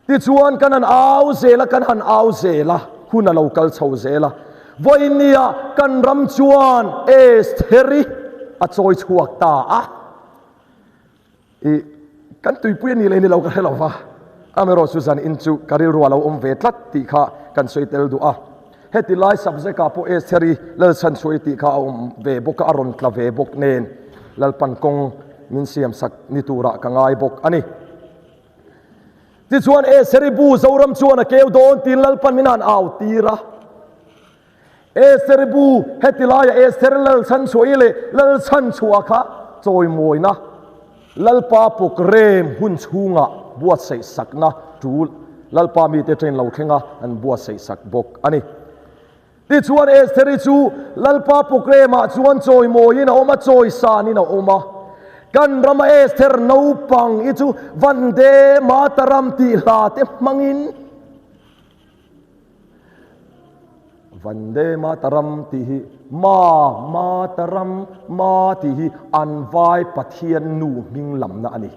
Tichuan, kan han au zel a, kan han au zel a, hun a lo kal chho zel a. Vawinia kan ram chuan Estheri a chawi chhuak ta a. I kan tuipui a nih leh ni lo ka hre lo va, amaherawh chu zan in chu ka rilru a lo awm ve tlat tih kha kan sawi tel duh a. Heti lai subject ah pawh Estheri Lalchhanchhuahi tih kha a awm ve bawk a, a rawn tla ve bawk nen Lalpan kawng min siam sak ni turah ka ngai bawk a ni. Tichuan Estheri bu Zoram chuan a keu dawn tiin Lalpan min han au tir a. Esther bu heti laia Esther Lalchhanchhuahi leh Lalchhanchhuah kha chawimawina Lalpa pawkrem hun chhungah buatsaih sakna tul Lalpa mite train lo thlenga an buatsaih sak bawk a ni. Tichuan Estheri chu Lalpa pawkremah chuan chawimawiin a awm a, chawisanin a awm a. Kan rama Esther naupang i chu Vande Mataram tih hla te hmangin, Vande Mataram tih hi Ma Mataram Ma tih hi an vai Pathian nu hming lamna a ni.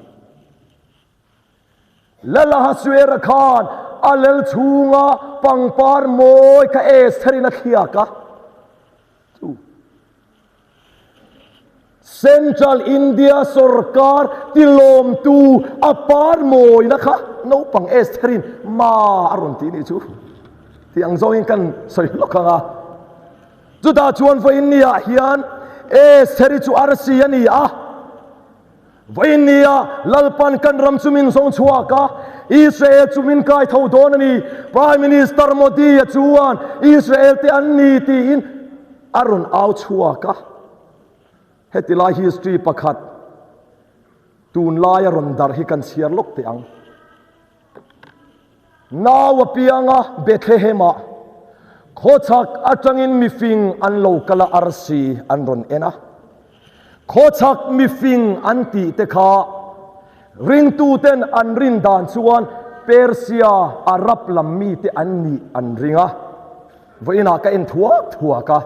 Lal Ahasuera khan a lel chhunga pangpar mawi kha Esther-in a thliak a. Chu. Central India sorkar tilawmtu a par mawina kha naupang Estherin ma a rawn tih nih chu tih ang zawngin kan sawi hlawk ang a. Chutah chuan vawiin niah hian Estheri chu arsi a ni a. Vawiin nia Lalpan kan ram chu min zawng chhuak a, Israel chu min kai tho dawn a ni. Prime Minister Modi-a chuan Israel te an ni tiin a rawn au chhuak a. Heti lai history pakhat tunlaia rawn darh hi kan chhiar lawk teh ang. Nau apianga Bethlehem-ah khawchhak atangin mifing an lo kal a, arsi an rawn en a. Khawchhak mifing an tih te kha ringtuten an rin dan chuan Persia, Arab lam mite an nih an ring a. Vawiinah ka en thuak thuak a.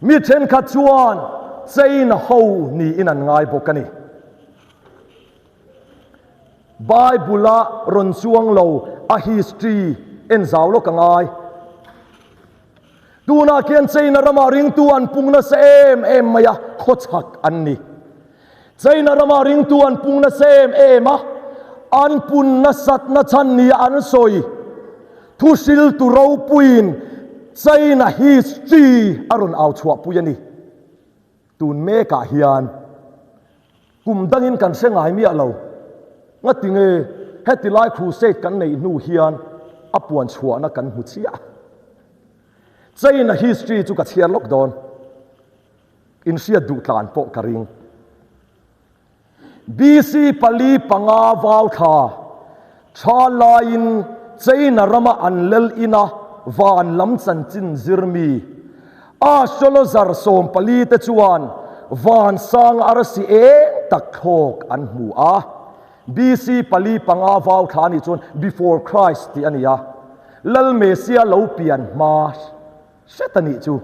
Mi thenkhat chuan China ho niin an ngai bawk a ni. Bible-a rawn chuang lo a history en zau lawk a ngai. Tunah khian China ramah ringtu an pung nasa em em mai a, khawchhak an ni. China ramah ringtu an pung nasa em em a, an pun nasatna chhan nia an sawi. Thuhriltu ropuiin China history a rawn au chhuahpui a ni. Tun mekah hian kum dangin kan hre ngai miah lo. Ngati nge heti lai crusade kan neih hnu hian a puan chhuahna kan hmu chiah. China history chu ka chhiar lawk dawn. Inhriat duh tlan pawh ka ring. BC pali panga vau thla tha laiin China rama an lel ina van lam chanchin zir mi astrologer 14 te chuan van sang arsi eng tak thlawk an hmu a. BC pali panga vau thla anih chuan Before Christ tih a ni a, Lal Mesia lo pian hma Hret a nih chu.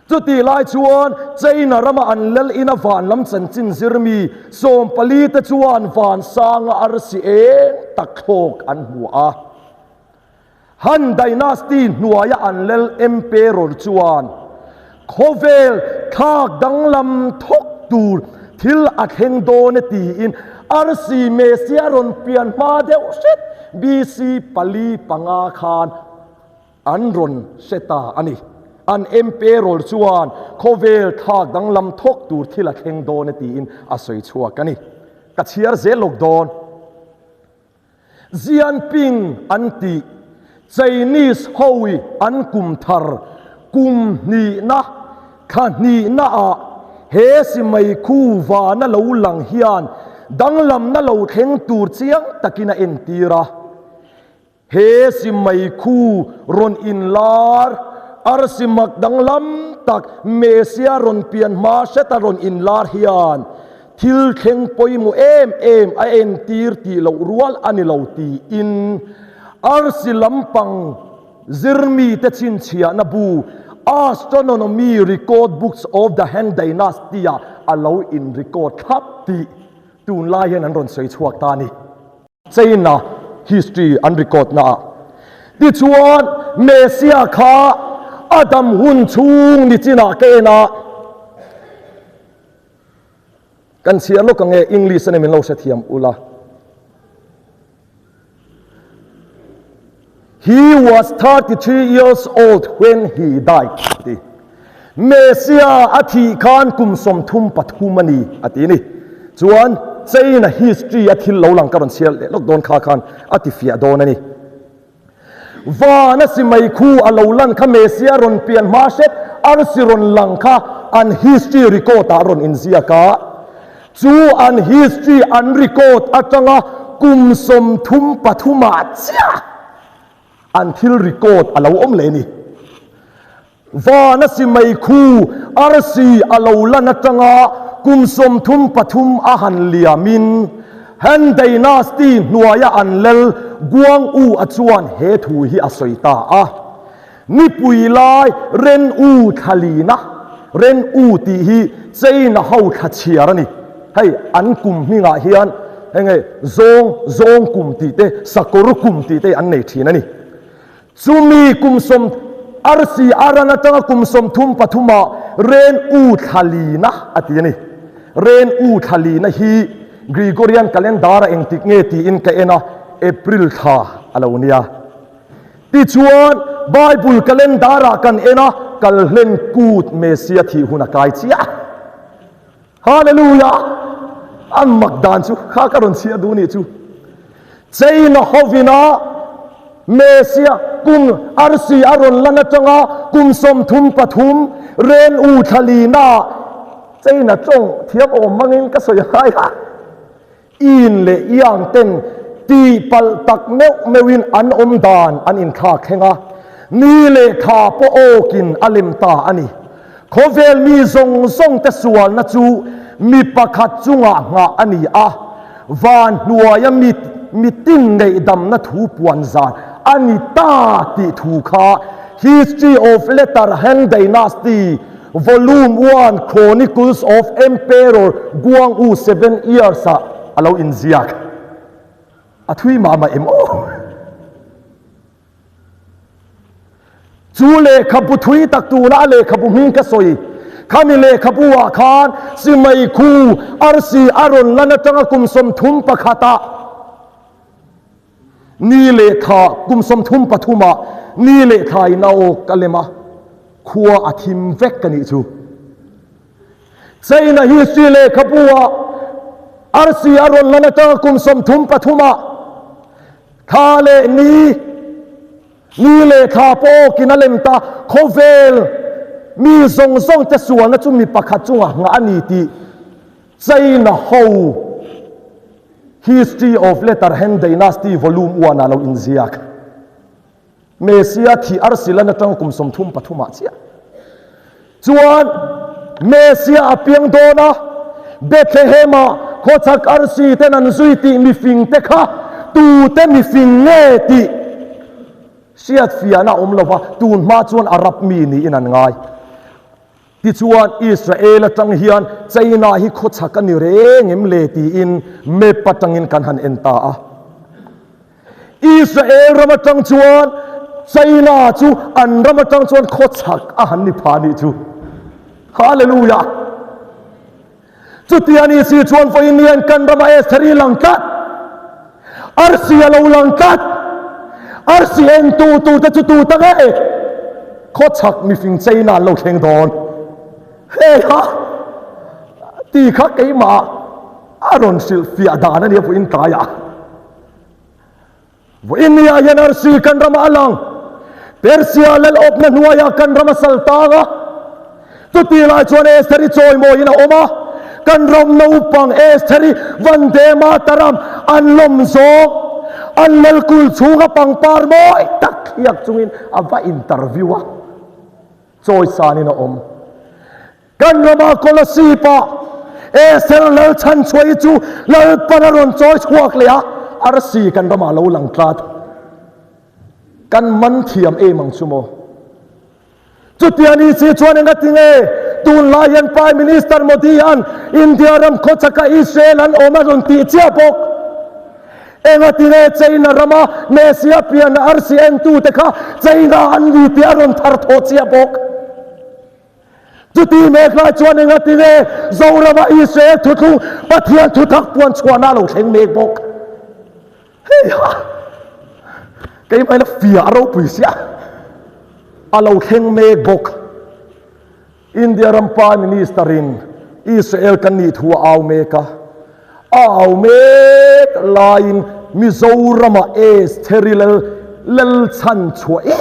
Chutih lai chuan China rama an lel ina van lam chanchin zir mi 14 te chuan van sanga arsi eng tak thlawk an hmu a. Han Dynasty hnuaia an lel Emperor chuan khawvel thlak danglam thawk tur thil a thleng dawn e tiin arsi Mesia rawn pian hma deuh hret BC pali panga khan An rawn hre ta a ni. An Emperor chuan khawvel thlak danglam thawk tur thil a thleng dawn e tiin a sawi chhuak a ni. Ka chhiar zel lawk dawn. Jianping an tih Chinese houi an kum thar kum hnihna thla hnihna ah he simei khu vana lo lang hian danglamna lo thleng tur chiang takin a entir a. He simei khu rawn inlar, arsi mak danglam tak Mesia rawn pian hma hreta rawn inlar hian thil thleng pawimawh em em a entir tih loh rual a ni lo tiin arsi lampang zirmite chhinchhiahna bu Astronomy Record Books of the Han Dynasty-ah a lo in-record thlap tih tunlai hian an rawn sawi chhuak ta a ni. China history an record na ah. Tichuan Mesia kha a dam hun chhung ni chinah ka en a, kan chhiar lawk ang e, English a ni min lo hrethiam ula. He was 33 years old when he died, a ti. Messia a thih khan kum 33 a ni, a ti a ni. Chuan China history a thil lo lang ka rawn chhiar leh lawk dawn kha khan a ti fiah dawn a ni. Van a si mai khu a lo lan kha Messia rawn pian hma hret arsi rawn lang kha an history record ah rawn inziak a. Chu an history an record atanga kum 33 ah chiah an thil record a lo awm leh a ni. Van a si mai khu arsi a lo lan atanga kum 33 a han liamin Han Dynasty hnuaia an lal Guang U a chuan he thu hi a sawi ta a. Nipui lai Ren U thla lina, Ren U tih hi China ho thla chhiar a ni. Hei an kum hmingah hian enge zawng, zawng kum tih te, sakawr kum tih te an nei thin a ni. Chumi kum sawm arsi a ran atanga kum 33ah Ren U thla lina a ti a ni. Ren U thla lina hi Gregorian calendar-a engtik nge tiin ka en a, April thla a lo nia. Tichuan, Bible calendar-ah kan en a, Kalhlen Kut Messia thih hun a kai chiah. Hallelujah! An mak dan chu kha ka rawn chhiar duh nih chu. China hovina Messia kum arsi a rawn lan atanga kum 33 Ren U thlalina China tawng thiam awm mangin ka sawi a ngai a. In leh iang ten tihpalh tak meuh meuhin an awm dan an inthlak thleng a, ni leh tha pawh awkin a lem ta a ni. Khawvel mi zawng zawng te sualna chu mi pakhat chungah nghah a ni a, van hnuaia mi mitin ngaihdamna thu puan zan a ni ta tih thu kha History of Later Han Dynasty Volume One, Chronicles of Emperor Guangwu 7 Years ah a lo inziak. A thui mah mah em aw? Chu lehkhabu thui tak tuna a lehkhabu hming ka sawi. Khami lehkhabu ah khan Simei khu arsi a rawn lan atanga kum 31 ah Ni leh thla kum 33 ah ni leh thla in a awk a lem a, khua a thim vek ka nih chu. China history lehkhabu ah arsi a rawn lan atanga kum 33 ah thla leh ni, ni leh thla pawh awkin a lem ta, khawvel mi zawng zawng te sualna chu mi pakhat chungah nghah a ni tih China ho History of Later Han Dynasty Volume One ah lo inziak. Messia thih arsilan atanga kum 33 ah chiah chuan Messia a piang dawn a, Bethlehem ah khawchhak arsi ten an zui tih mifing te kha tute mifing nge tih hriatfiahna awm lova tun hma chuan Arab mi niin an ngai. Tichuan, Israel atang hian China hi khawchhak a ni reng em le tiin map atangin kan han en ta a. Israel ram atang chuan China chu an ram atang chuan khawchhak a han ni pha nih chu. Hallelujah! Chutia ni si chuan vawiin hian kan rama Estheri lang tlat, arsi a lo lang tlat, arsi en tu tur te chu tu ta nge? Khawchhak mifing China an lo thleng dawn. Hei kha ti kha keimah a rawn hrilh fiah dan a nia vawiin tlaiah. Vawiin ni ah hian arsi kan ramah a lang. Persia lal awpna hnuaiah kan ram a sal tang a. Chuti lai chuan Esther-i chawimawiin a awm a. Kan ram naupang Esther-i Vande Mataram an lawm zawng. An lal kul chhunga pangpar mawi tak thliak chungin a va interview a. Chawisanin a awm. Kan rama Kolasib ah Esther lal chhan chhuah hi chu Lalpan a rawn chawi chhuak leh a, arsi kan ramah lo lang tlat. Kan man thiam em ang chu maw? Chutia ni si chuan enga tinge tunlai hian Prime Minister Modi an India ram khawchhaka Israel an awm a rawn tih chiah bawk. Enga tinge China rama Messia pianna arsi entute kha China an ni tih a rawn thar thawh chiah bawk. Chuti mek lai chuan enga tinge Zorama Israel thuthlung Pathian thutak puan chhuahna a lo thleng mek bawk. Hei ha! Keimah ina fiah a ropui sia a lo thleng mek bawk. India ram Prime Minister in Israel kan nih thu a au mek a, a au mek laiin Mizoram-ah Estheri lal Lalchhan chhuah i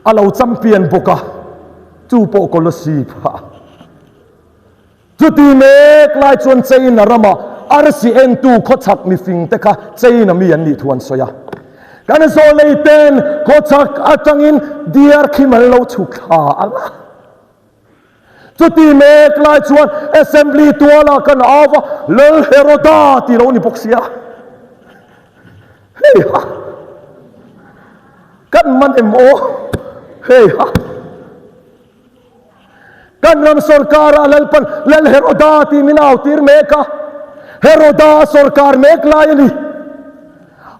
a lo champion bawk a, chu pawh Kolasib ah. Chuti mek lai chuan China rama arsi entu khawchhak mifing te kha China mi an nih thu an sawi a. Kan zawlei ten khawchhak atangin diar khim an lo chhuk thla ang a. Chuti mek lai chuan Assembly tualah kan au va, Lal Heroda tih lo ni bawk sia. Hei ha! Kan man em aw? Hei ha! Kan ram sorkara Lalpan Lal Heroda tih min au tir mek a, Heroda a sorkar mek lai a ni.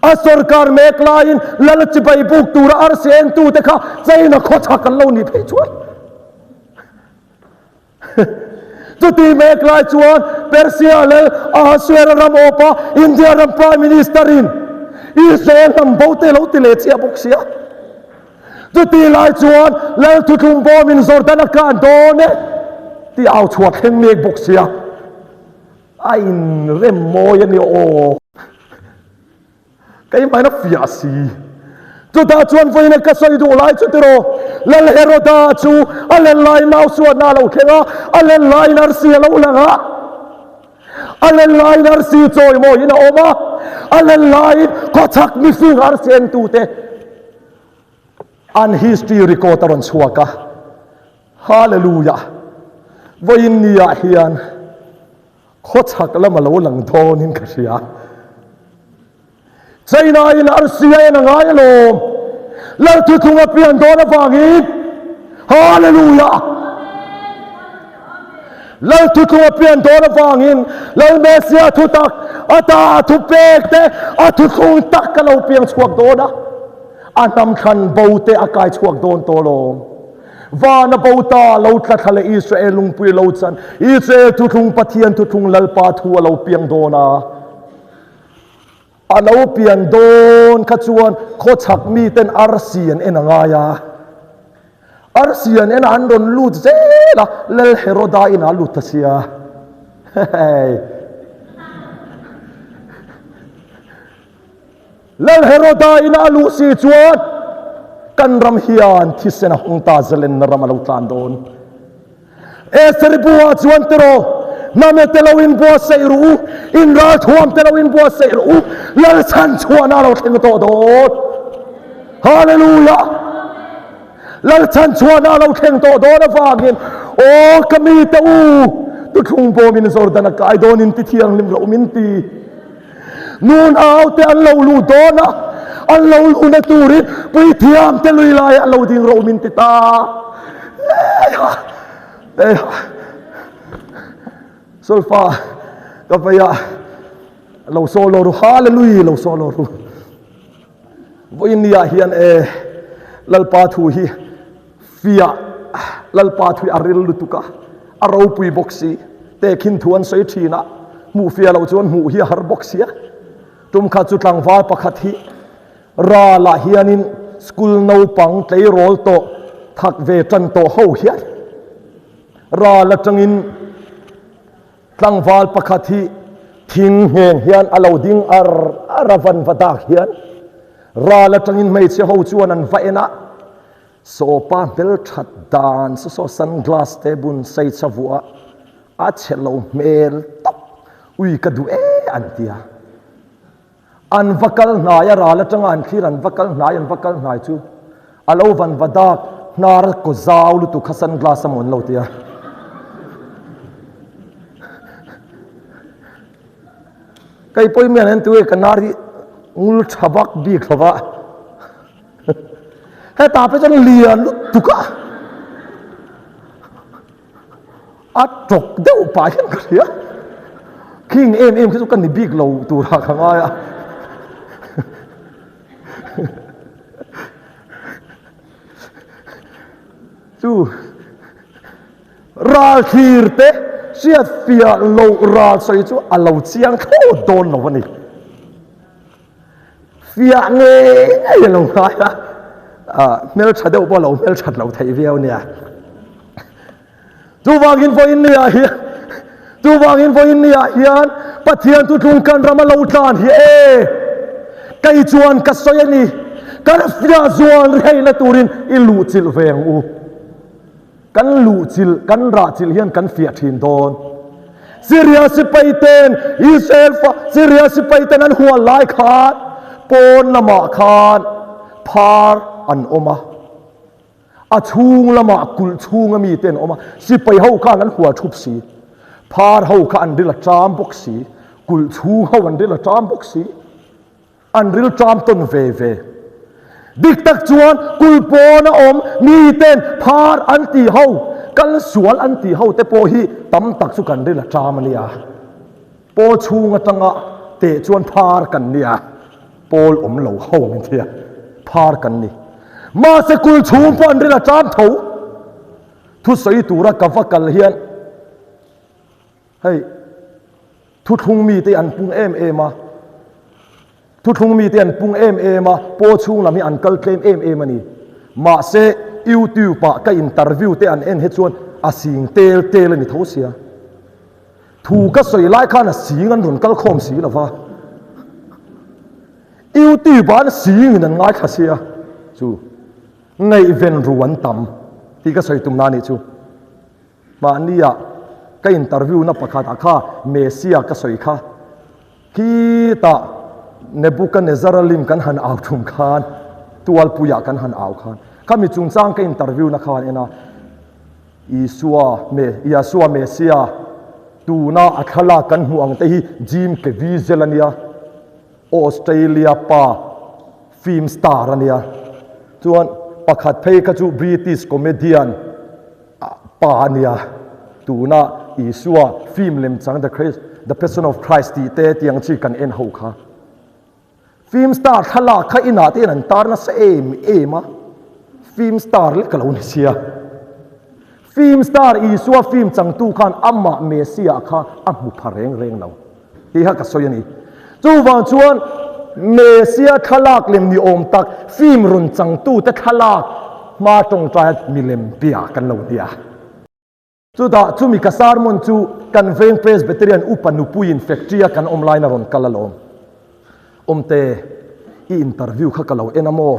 A sorkar mek laiin Lal chibai buk tura arsi entute kha China khawchhak an lo nih phei chuan. Chuti mek lai chuan Persia Lal Ahasuera ram awpa India ram Prime Minister in Israel hnam bo te lo ti leh chiah bawk sia. Chuti lai chuan Lal thuthlung bawmin Jordan a kan dawn e tih au chhuah thleng mek bawk sia. A inrem mawi a ni aw. Keimah in a fiah si. Chutah chuan vawiin ka sawi duh lai chu tiraw, Lal Heroda chu a len laiin nau suatna a lo thleng a, a len laiin arsi a lo lang a. A len laiin arsi chawimawiin a awm a, a len laiin khawchhak mifing arsi entute an history record a rawn chhuak a. Hallelujah! Vawiin niah hian khawchhak lam a lo lang dawnin ka hria. China in arsi a en a ngai alawm. Lal thuthlung a pian dawn avangin Hallelujah! Lal thuthlung a pian dawn avangin Lal Messia thutak ata a thupek te a thuthlung tak ka lo piang chhuak dawn a. A hnam thlan bo te a kai chhuak dawn tawh alawm. Vana bo ta lo tla thla leh Israel lungpui lo chan Israel thuthlung Pathian thuthlung Lalpa thu a lo piang dawn a. A lo pian dawn kha chuan khawchhak miten arsi an en a ngai a. Arsi an en a, an rawn lut zel a, Lal Heroda inah a lut ta sia. Hei. Lal Heroda inah a luh si chuan kan ram hian thisen a hawng ta zalenna ram a lo tlan dawn. Estheri buah chuan tiraw, hname te lo inbuatsaih ru u, in ralthuam te lo inbuatsaih ru u, Lal chhan chhuahna a lo thleng tawh dawn. Hallelujah! Lal chhan chhuahna a lo thleng tawh dawn avangin, aw ka mi te u, tuthlung bawmin Jordan a kai dawn in ti thianghlim rawh u min ti. Nunau te an lo luh dawn a, an lo luhna turin puithiam te lui laiah an lo ding rawh min ti ta. Eiha! Eiha! Solfa ka vei a, lo solo ru, hallelujah lo solo ru. Vawiin ni ah hian e Lalpa thu hi fiah, Lalpa thu hi a ril lutuk a, a ropui bawk si, tehkhin thu an sawi thin a, hmuh fiah loh chuan hmuh hi a har bawk sia. Tum khat chu tlangval pakhat hi ralah hianin school naupang tleirawl tawh thak ve tan tawh ho hian ral atangin Tlangval pakhat hi thing ngheng hian a lo ding ar ar a, van va dak hian ral atangin hmeichhe ho chuan an va en a, sawpa hmel that dan saw saw sunglass te bun seichha vuah a chhe lo hmel tawp ui ka duh e an ti a. An va kal hnai a, ral atanga an thlir an va kal hnai, an va kal hnai chu a lo van va dak hnar kaw zau lutuk kha sunglass a maw an lo ti a. Kei pawhin mi an en tu e ka nar hi ngul tha vak bik lo va. Hetah pawh chuan lian lutuk a. A tawk deuh pah hian ka hria. Khing em em khi chu ka ni bik lo turah ka ngai a. Chu ral thlir te hriat fiah loh ral sawi chu a lo chiang thlawt dawn lo a ni. Fiah ngei ngei a lo ngai a, hmeltha deuh pawh a lo hmelthat lo theih viau nia. Chuvangin vawiin niah hian Chuvangin vawiin niah hian Pathian thuthlung kan ram a lo tlan hi e. Kei chuan ka sawi a ni, kan fiah zual rihheina turin i luhchilh ve ang u. Kan luhchilh, kan rahchilh hian kan fiah thin dawn. Syria sipai ten Israel fa Syria sipai ten an hual lai khan pawn lamah khan phar an awm a. A chhung lamah kulh chhunga mite an awm a, sipai ho khan an hual thup si. Phar ho kha an ril a ṭam bawk si, kulh chhung ho an ril a ṭam bawk si. An ril ṭam tawn ve ve. Dik tak chuan kulh pawn a awm miten phar an tih ho, kal sual an tih ho te pawh hi tam tak chu kan ril a ṭam a nia. Pawl chhung atanga teh chuan phar kan nia. Pawl awm lo ho min tia phar kan ni. Mahse kul chhung pawh an ril a ṭam tho. Thusawi tura ka va kal hian hei thuthlung mite an pung em em a, thuthlung mite an pung em em a, pawl chhung lam hi an kal tlem em em a ni. Mahse YouTube ah ka interview te an en hi chuan a sing tel tel a ni tho sia. Thu ka sawi lai khan a sing an rawn kal khawm si lo va, YouTube ah an sing in an ngaithla sia chu ngaihven ru an tam tih ka sawi tumna anih chu. Mahnia ka interview na pakhat ah kha Messia ka sawi kha khitah Nebuchadnezzar-a lim kan han au thum khan tualpuiah kan han au khan khami chungchang ka interview na khan en a, Isua, Me, Yahshua Messiah, tuna a thlalak kan hmuh ang te hi Jim Caviezel a nia, Australia pa film star a nia. Chuan pakhat phei kha chu British comedian pa a nia. Tuna Isua film lemchang The Christ, The Passion of Christ tih te tiang chi kan en ho kha. Film star thlalak kha inah te hian an tar nasa em em a, film star lek ka lo ni sia. Film star Isua film changtu khan amah Messiah kha a hmu pha reng reng lo tih kha ka sawi a ni. Chuvang chuan Messiah thlalak lem ni awm tak film rawn changtu te thlalak hma tawngtai milem bia kan lo nia. Chutah chumi ka sermon chu kan veng Presbyterian upa nupuiin factory a kan awm laiin a rawn kal alawm. Awmte, i interview kha ka lo en a maw?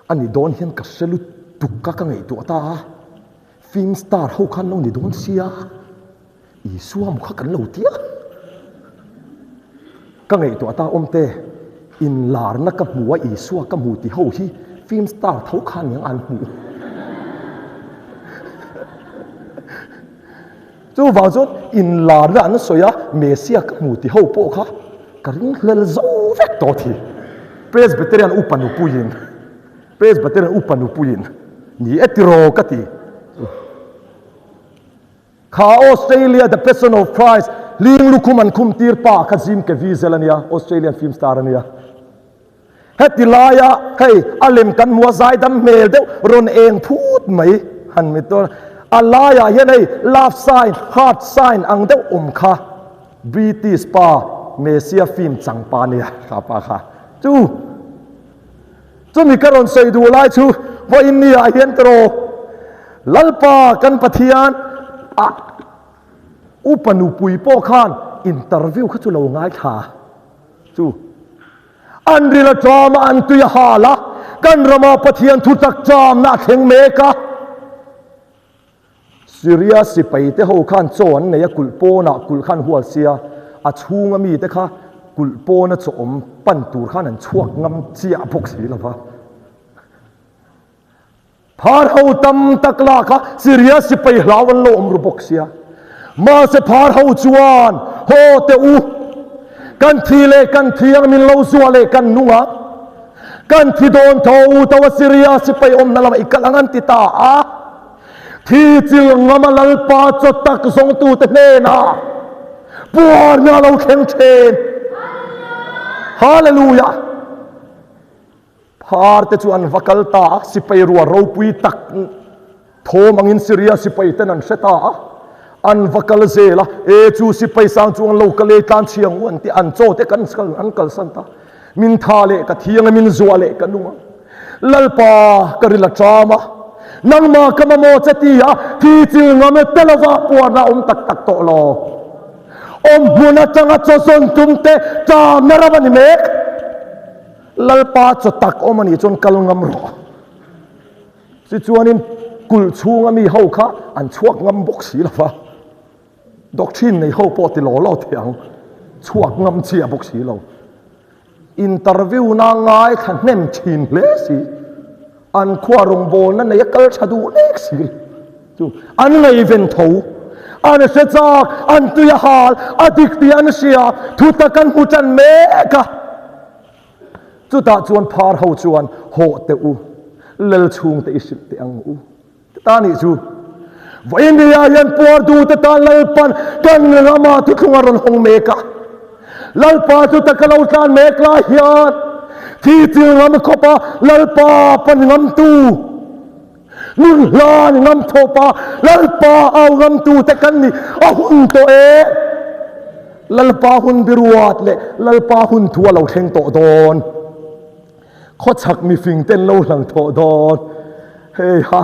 A ni dawn hian ka hre lutuk a ka ngaihtuah ta a, film star ho khan lo ni dawn sia, Isua maw kha kan lo ti a? Ka ngaihtuah ta Awmte, inlarna ka hmu a Isua ka hmu ti ho hi film star tho kha aniang an hmu. Chuvang chuan inlarna an sawi a Messiah ka hmu ti ho pawh kha ka ringhlel zo vek tawh thi. Presbyterian upa nupuiin Presbyterian upa nupuiin ni e tiraw ka ti. Kha Australia The Passion of Christ hling lukhum an khum tir pa kha Jim Caviezel a nia, Australian film star a nia. Heti laia hei a lem kan hmu a zaidam hmel deuh rawn eng phut mai han mit dawn a. A laiah hian hei love sign, heart sign ang deuh awm kha British pa Messiah film chang pa a nia kha pa kha chu. Chumi ka rawn sawi duh lai chu vawiin ni ah hian tawh Lalpa kan Pathian a upa nupui pawh khan interview kha chu lo ngaithla chu an ril a ṭam a an tui a hal a kan rama Pathian thutak ṭamna a thleng mek a. Syria sipai te ho khan chaw an nei a, kulh pawnah kulh khan hual sia, a chhunga mite kha kulh pawna chaw awm pan tur khan an chhuak ngam chiah bawk si lo va. Phar ho tam tak lah kha Syria sipai hlau an lo awm ru bawk sia. Mahse phar ho chuan, Haw teh u, kan thi leh kan thi ang min lo zuah leh kan nung ang. Kan thi dawn tho u tho a Syria sipai awmna lamah i kal ang an ti ta a. Thi chil ngama Lalpa chaw tak zawngtute hnenah puarna a lo thleng thin. Hallelujah! Phar te chu an va kal ta a, sipai rua ropui tak thawm angin Syria sipai ten an hre ta a. An va kal zel a, e chu sipai sang chu an lo kal e tlan chhiang u an ti, an chaw te kan an kalsan ta. Min tha leh ka thiang a, min zuah leh ka nung ang. Lalpa, ka ril a ṭam a, nangmah ka mamawh che ti a, thi chil ngam e te lova puarna a awm tak tak tawh lo. Awm hmun aṭanga chaw zawn tum te ṭamna ram a ni mek. Lalpa chaw tak awm a nih chuan kal ngam rawh. Tichuanin kulh chhunga mi ho kha an chhuak ngam bawk si lo va. Doctrine nei ho pawh ti law law thei ang, chhuak ngam chiah bawk si lo. Interview na ngaithla hnem thin hle si, an khua rawngbawlna nei a kal tha duh nek si chu an ngaihven tho. An hre chak, an tui a hal, a dik tih an hria, thutak an hmu tan mek a. Chutah chuan phar ho chuan hawh teh u, lal chhungte i hrilh teh ang u. Ta nih chu Vawiindia hian puar duhte tan Lalpan kan rama thuthlung a rawn hawng mek a. Lalpa chu taka lo tlan mek lai hian thi chil ngam khawpa Lalpa pan ngamtu, nun hlan ngam thawpa Lalpa au ngamtute kan ni a hun tawh e. Lalpa hun biruat leh Lalpa hun thu a lo thleng tawh dawn. Khawchhak mifing ten lo hlang thawh dawn. Hei ha,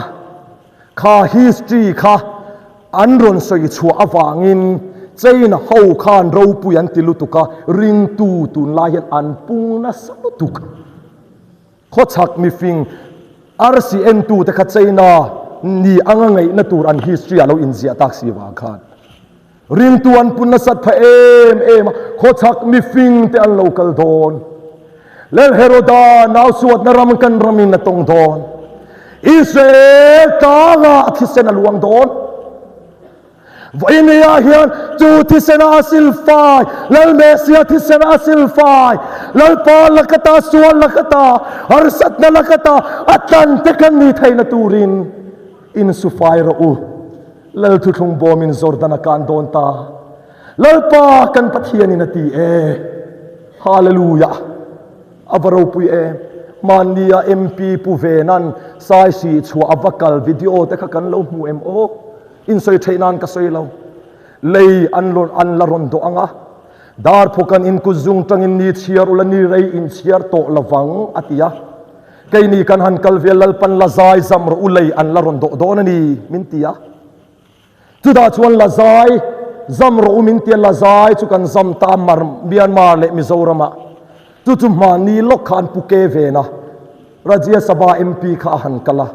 kha history kha an rawn sawi chhuah avangin China ho khan ropui an ti lutuk a, ringtu tunlai hian an pung nasa lutuk. Khawchhak mifing arsi entute kha China ni anga ngaihna tur an history ah lo inziah tak si vang khan. Ringtu an pun nasat pha em em a, khawchhak mifing te an lo kal dawn. Lel Heroda nau suatna ram kan ramin a tawng dawn. Israel tlangah a thisen a luang dawn. Vawinia hian chu thisena a silfai, Lal Messia thisena a silfai, Lalpa lakata, sual lakata, harsatna lakata a tlan te kan ni theihna turin insufai rawh u. Lal thuthlung bawmin Jordan a kan dawn ta. Lalpa kan Pathianin a ti e. Hallelujah! A va ropui em! Hmannia MP Pu Venan Saisih chhuah a va kal video te kha kan lo hmu em aw? Insawi theih nan ka sawi lo. Lei an rawn an la rawn dawh ang a. Darphawk an in kut zung tangin ni chhiar ula ni rei inchhiar tawh lovang a ti a. Keini kan han kal vel Lalpan la zai zam rawh u lei an la rawn dawh dawn a ni min ti a. Chutah chuan la zai zam rawh u min ti a, la zai chu kan zam ta a Mar Myanmar leh Mizoram ah. Chu chu hmahni lawk kha an pu ke ven a, Rajya Sabha MP kha a han kal a,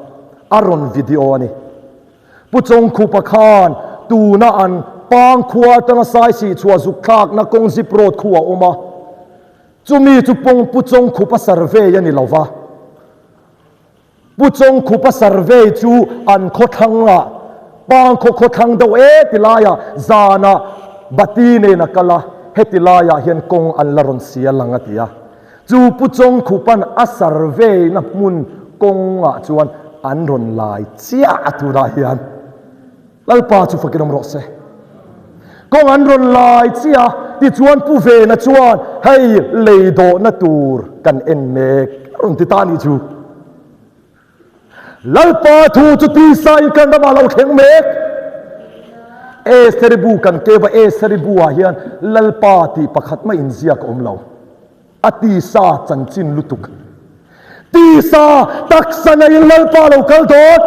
a rawn video a ni. Pu Chawngkhupa khan tuna an Pangkhua atanga Saisih chhuah zuk thlakna kawng zip road khu a awm a. Chumi chu pawng Pu Chawngkhupa survey a ni lo va. Pu Chawngkhupa survey chu an khawthlangah, Pangkhaw khawthlang deuh e ti laiah zanah bati nen a kal a, heti laiah hian kawng an la rawn sial ang a ti a. Chu Pu Chawngkhupa'n a survey na hmun kawngah chuan an rawn lai chiah a tunah hian. Lalpa chu fakin awm rawh se. Kawng an rawn lai chiah a, tichuan Pu Vena chuan hei lei dawhna tur kan en mek a rawn ti ta a nih chu. Lalpa thu chu tisa in kan ramah lo thleng mek. Estheri bu kan keu a, Estheri bu ah hian Lalpa tih pakhat mah inziak a awm lo. A tisa chanchin lutuk. Tisa taksa neiin Lalpa lo kal dawn.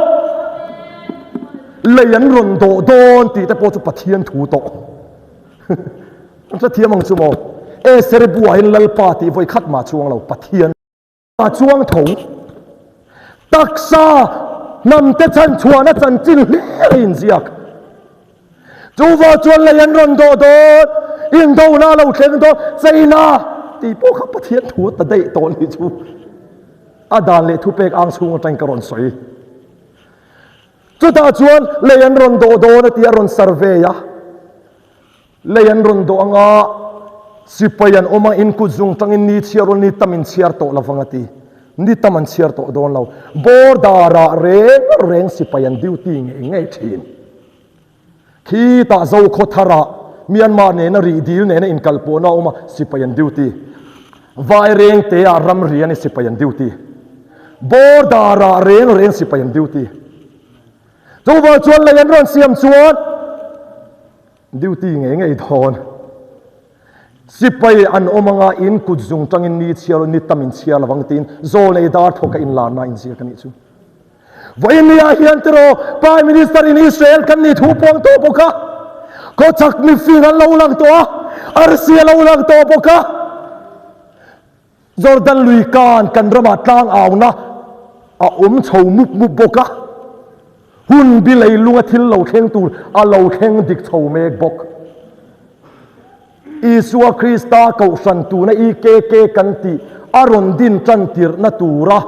Lei an rawn dawh dawn tih te pawh chu Pathian thu tawh. An hrethiam ang chu maw? Eseri buah hian Lalpa tih vawi khat mah chuang lo, Pathian. A chuang tho. Taksa hnamte chhanchhuahna chanchin hlir a inziak. Chuvang chuan lei an rawn dawh dawn, indona a lo thleng dawn, China tih pawh kha Pathian thu a ta daih tawh nih chu. A dan leh thupek ang chhung atangin ka rawn sawi. Chutah chuan lei an rawn dawh dawn a ti a rawn survey a. Lei an rawn dawh anga sipai an awm a, in kut zung tangin ni chhiar ul ni tam in chhiar tawh lovang a ti. Ni tam an chhiar tawh dawn lo. Border ah reng reng sipai an duty ngei ngei thin. Khitah Zokhawthar ah Myanmar nena rih dil nena inkalpawhna a awm a, sipai an duty. Vairengte ah ramri a ni sipai an duty. Border ah reng reng sipai an duty. Chuvang chuan lei an rawn siam chuan duty ngei ngei dawn. Sipai an awm anga in kut zung tangin ni chhiar ni tam in chhiar lovang tiin zawlnei dar thawka inlarna inziak a nih chu. Vawinia hian tiraw Prime Minister in Israel kan nih thu puang tawh bawk a, khawchhak mifing an lo lang tawh a, arsi a lo lang tawh bawk a, Jordan lui kan kan ramah tlang auna a awm chho mup mup bawk a, hun bi leilunga thil lo thleng tur a lo thleng dik chho mek bawk. Isua Krista Kohhran tuna IKK kan tih a rawn din tan tirhna tura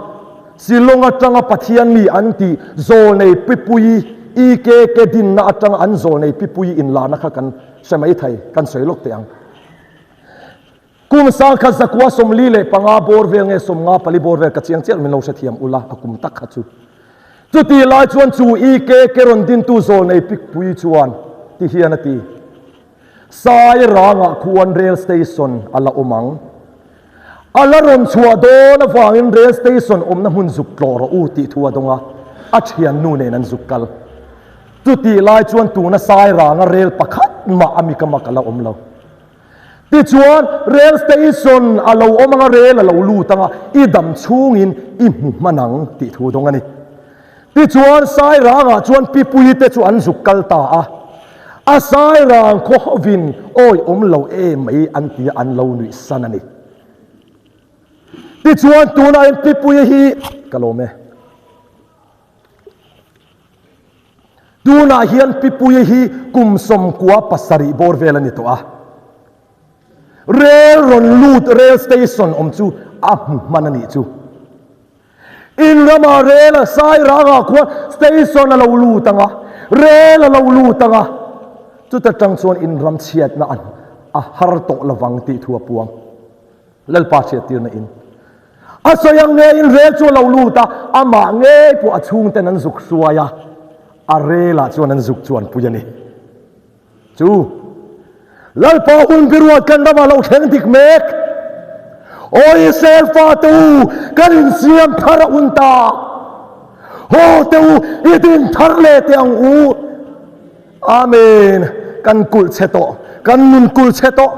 Shillong atanga Pathian mi an tih zawlnei pipui IKK dinna atanga an zawlnei pipui inlarna kha kan hre mai thei, kan sawi lawk teh ang. Kum 1945 bawr vel nge 54 bawr vel ka chiang chiah min lo hrethiam ula a kum tak kha chu. Chutih lai chuan chu IKK rawn dintu zawlnei pipui chuan ti hian a ti. Sairangah khuan Rail Station a la awm ang. A la rawn chhuah dawn avangin Rail Station awmna hmun zuk tlawh rawh u tih thu a dawng a, a thiannu nen an zuk kal. Chutih lai chuan tuna Sairanga Rail pakhat mah a mikamak a la awm lo. Tichuan Rail Station a lo awm ang a, Rail a lo lut ang a, i dam chhungin i hmu hman ang tih thu a dawng a ni. Tichuan Sairangah chuan Pipuite chu an zuk kal ta a, a Sairang khaw hovin awi awm lo em mai an ti a, an lo nuih san a ni. Tichuan tunah hian Pipuia hi ka lawm e. Tunah hian Pipuia hi kum 97 bawr vel a ni tawh a. Rel rawn lut rel station awm chu a hmu hman a nih chu. In ramah rel a Sairangah khuan station a lo lut ang a, rel a lo lut ang a, chuta tang chuan in ram chhiatna an a har tawh lovang tih thu a puang. Lalpa hriattirna in a sawi ang nge in rel chu a lo lut a, amah ngei pawh a chhungten an zuk hruai a, a relah chuan an zuk chuanpui a ni. Chu Lalpa hun biruat kan ramah lo thleng dik mek. Aw Israel fate u, kan insiam thar a hun ta. Haw te u, i din thar leh teh ang u. Amen. Kan kulh chhe tawh, kan nun kulh chhe tawh,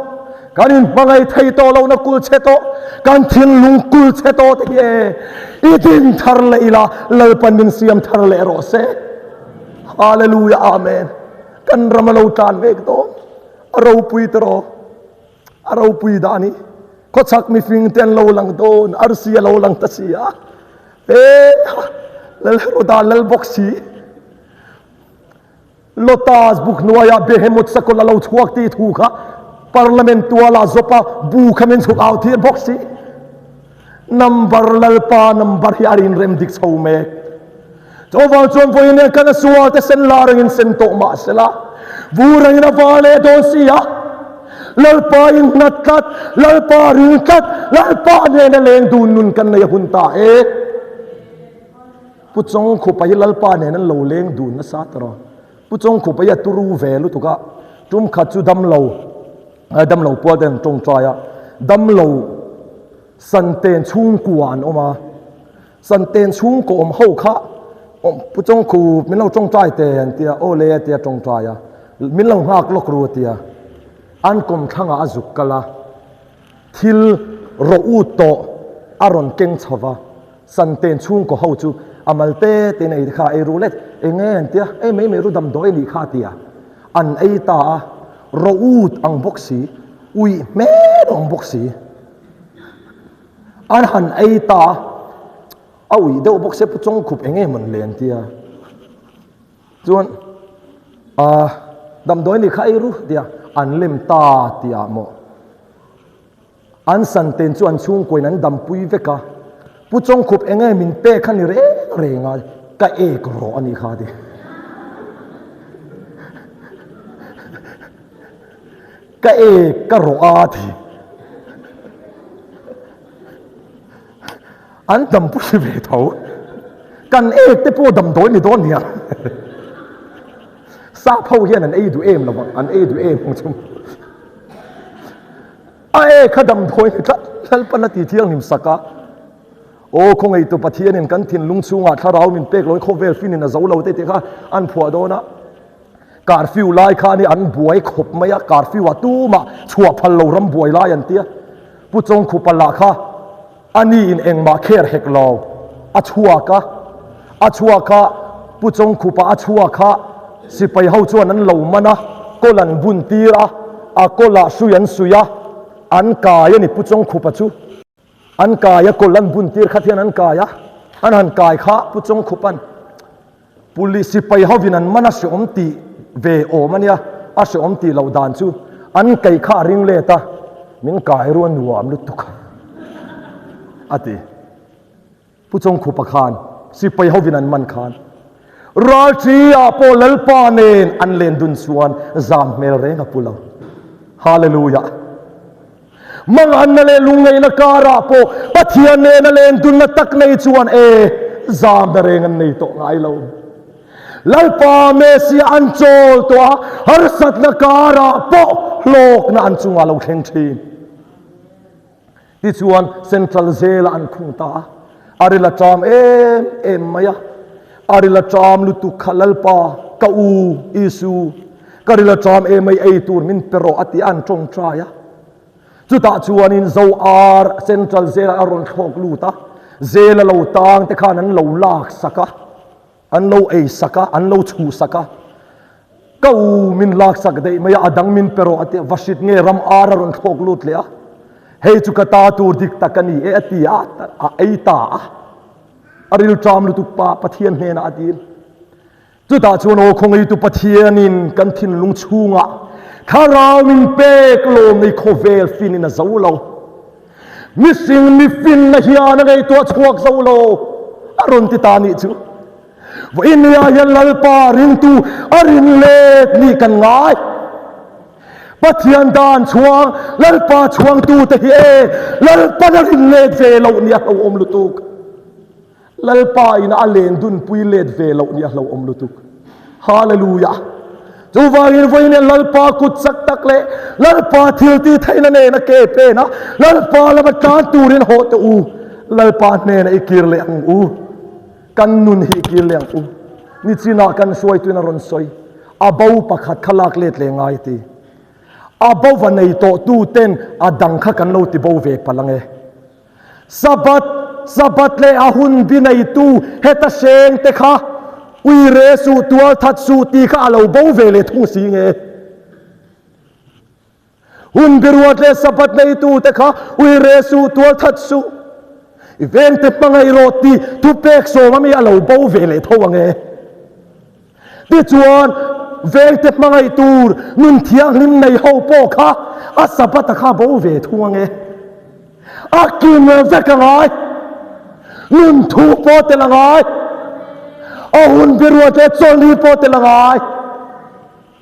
kan inhmangaih thei tawh lohna kulh chhe tawh, kan thinlung kulh chhe tawh te hi e, i din thar leh ila, Lalpan min siam thar leh rawh se. Hallelujah, Amen. Kan ram a lo tlan mek dawn. A ropui tawh. A ropui dah ni. Khawchhak mifing te an lo lang dawn. Arsi a lo lang ta si a. E Lal Heroda lal bawk si. Lotus buk hnuaiah Behemoth sakawlh a lo chhuak tih thu kha Parliament tualah zawpa bu kha min chhuk au tir bawk si. Number Lalpa number hi a rinrem dik chho mek. Chuvang chuan vawiin hian kan a sual te sen lar angin sen tawh mah sela, vur angin a var leh dawn si a. Lalpa in nghat tlat, Lalpa ring tlat, Lalpa nena leng dun nun kan nei a hun ta e. Pu Chawngkhupa hi Lalpa nen an lo leng dun nasa ta rawh. Pu Chawngkhupa hi a turu ve lutuk a, tum khat chu damlo, damlo pual te an tawngtai a, damlo Santen chhungkua an awm a. Santen chhungkaw awm ho kha Pu Chawngkhu min lo tawngtai teh an tia, aw le a tia tawngtai a, min lo nghak lawk ru a tia. An kawmthlangah a zuk kal a, thil rawh ut tawh a rawn keng chho va, Santen chhungkaw ho chu a mal te tein ei te kha ei ru let, eng nge an tia, ei mai mai ru damdawi a nih kha a tia. An ei ta a, rawh ut ang bawk si, uih hmel ang bawk si. An han ei ta a, a uih deuh bawk sia pu Chawngkhup eng nge mawn le an tia. Chuan ah damdawi nih kha ei ru tia an lem ta tih ah maw an santen chu an chhungkuain an dampui vek a, Pu Chawngkhup eng nge min pek kha ni reng reng a, ka ek rawh a nih kha a ti. Ka ek ka rawh a ti. An dam pui ve tho. Kan ek te pawh damdawi ni dawn nia. Sap ho hian an ei duh em lo vang, an ei duh em ang chu. A ek kha damdawi ni tlat Lalpan a ti thianghlim sak a. Aw khawngaihtu Pathianin kan thinlung chhungah thlarau min pek loin khawvel finin a zo lo te tih kha an phuah dawn a. Curfew lai khan hi an buai khawp mai a, curfew ah tumah chhuah phal lo ram buai lai an tia. Pu Chawngkhupa lah kha a ni in engmah kher hek lo, a chhuak a, a chhuak a, Pu Chawngkhupa a chhuak a, sipai ho chuan an lo man a, kawl an bun tir a, a kawlah hrui an suih a, an kai a ni Pu Chawngkhupa chu. An kai a, kawl an bun tir khat hian an kai a, an han kai kha Pu Chawngkhupa'n Police sipai hovin an man a hreawm tih ve awm a nia, a hreawm tih loh dan chu an kaih kha a ring let a, min kai ru a nuam lutuk a ti. Pu Chawngkhupa khan sipai hovin an man khan Ralṭi ah pawh Lalpa nen an len dun chuan zam hmel reng a pu lo. Hallelujah! Manganna leh lungngeihna karah pawh Pathian nena len dunna tak nei chuan e zamna reng an nei tawh ngai lo. Lalpa Messiah an chawl tawh a, harsatna karah pawh hlawkna an chungah lo thleng thin. Tichuan Central Jail-ah an khung ta a, a ril a ṭam em em mai a. A ril a ṭam lutuk kha Lalpa, ka u Isu, ka ril a ṭam em ai ei tur min pe rawh a ti a, an ṭawngṭai a. Chutah chuanin Zoar Central Jail-ah a rawn thlawk lut a, Jail a lo tang te khan an lo lak sak a. An lo ei sak a, an lo chhuh sak a. Ka u min lak sak daih mai a, a dang min pe rawh a ti a, va hrit nge ram ar a rawn thlawk lut leh a. Hei chu ka ta tur dik tak a ni e a ti a, a ei ta a. A rilṭam lutuk pa Pathian hnenah a dil. Chutah chuan aw khawngeitu Pathianin kan thinlung chhungah thlarau min pek lawm nei khawvel finin a zo lo. Mihring mifinna hian a ngaihtuah chhuak zo lo, a rawn ti ta nih chu. Vawiin niah hian Lalpa ringtu a rin let nih kan ngai. Pathian dan chhuang, Lalpa chhuangtute hi e, Lalpan a rin let ve loh nia hlauhawm lutuk. Lalpa in a len dunpui let ve loh nia hlauhawm lutuk. Hallelujah! Chuvangin vawiin hian Lalpa kut chak tak leh Lalpa thil tih theihna nena ke pen a, Lalpa lama tlan turin hawh teh u. Lalpa hnena i kir leh ang u. Kan nun hi i kir leh ang u. Nichinah kan hruaituin a rawn sawi, a bo pakhat kha lak let leh ngai ti. A bo va nei tawh tu ten a dang kha kan lo ti bo ve palh ang e. Sabbath, Sabbath leh a hun bi neitu heta hreng te kha ui re suh, tual that suh tih kha a lo bo ve leh thung si nge? Hun bi ruat leh Sabbath neitu te kha ui re suh, tual that suh, i veng te hmangaih rawh tih thupek sawm ami a lo bo ve leh tho ange? Tichuan, vengte hmangaih tur nun thianghlim nei ho pawh kha a Sabbath-a kha bo ve thung ange. A kim vek a ngai. Nun thu pawh tel a ngai. A hun biruat leh chawlhni pawh tel a ngai.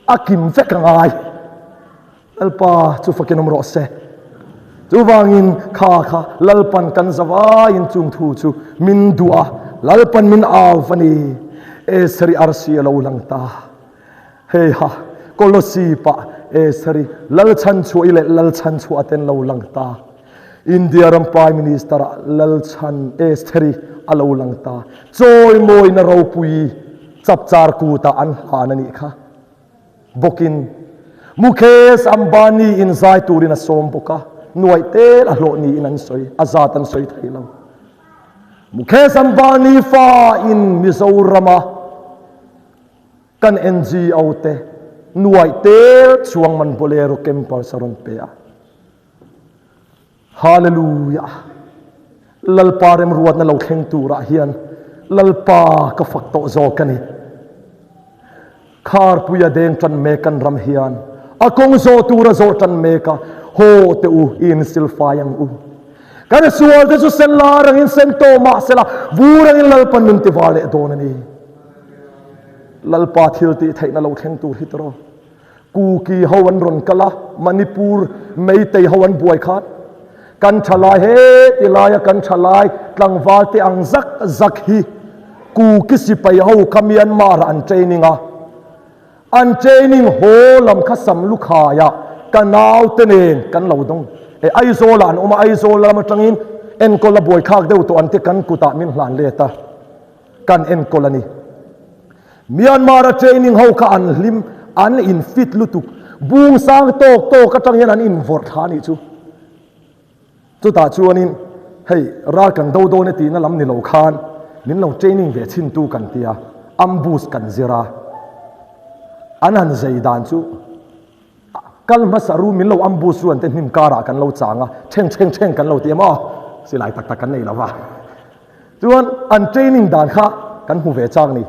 A kim vek a ngai. Lalpa chu fakin awm rawh se. Chuvangin kha kha Lalpan kan zavaiin chung thu chu min duh a, Lalpan min au va ni. Eseri arsi a lo lang ta. Hei ha, Kolossi pah Eseri Lalchhanchhuah i leh Lalchhanchhuah ten lo lang ta. India ram Prime Minister ah Lalchhan Estheri a lo lang ta. Chawimawina ropui chapchar kutah an hlan a nih kha. Bawkin Mukesh Ambani in zai turin a sawm bawk a, nuaih tel a hlawh niin an sawi, a zat an sawi thei lo. Mukesh Ambani fa in Mizorama kan NGO te nuaih tel chuang man Bolero campers a rawn pe a. Hallelujah! Lalpa remruatna lo thleng turah hian Lalpa ka fak tawh zawk a ni. Kharpuia deng tan mek kan ram hian a kawng zawh tur a zawh tan mek a, haw teh u, i insilfai ang u. Kan sual te chu sen lar angin sen tawh mah sela, vur angin Lalpa nun tiva leh dawn a ni. Lalpa thil tih theihna lo thleng tur hi tawh. Kuki ho an rawn kal a, Manipur Meitei ho an buai khan kan thalai he ti laia kan thalai tlangval te ang zak zak hi Kuki sipai ho kha Myanmar ah an training a, an training haw lam kha Samlukhai ah ka nau te nen kan lo dawng e, Aizawl ah an awm a, Aizawl lam atangin enkawl a buai thlak deuh tawh an ti kan kutah min hlan let a. Kan enkawl a ni. Myanmar a training ho kha an hlim, An in fit lutuk. Bung sang tawk tawk atang hian an in vawrh thla a nih chu. Chutah chuanin hei ral kan do dawn e tihna lam ni lo khan min lo training ve chhintu kan tia, ambush kan zir a. An han zei dan chu kal hmasa ru min lo ambush ru an te hnim karah kan lo chang a, ṭheng ṭheng ṭheng kan lo ti a maw? Silai tak tak kan nei lo va. Chuan an training dan kha kan hmu ve chang ni.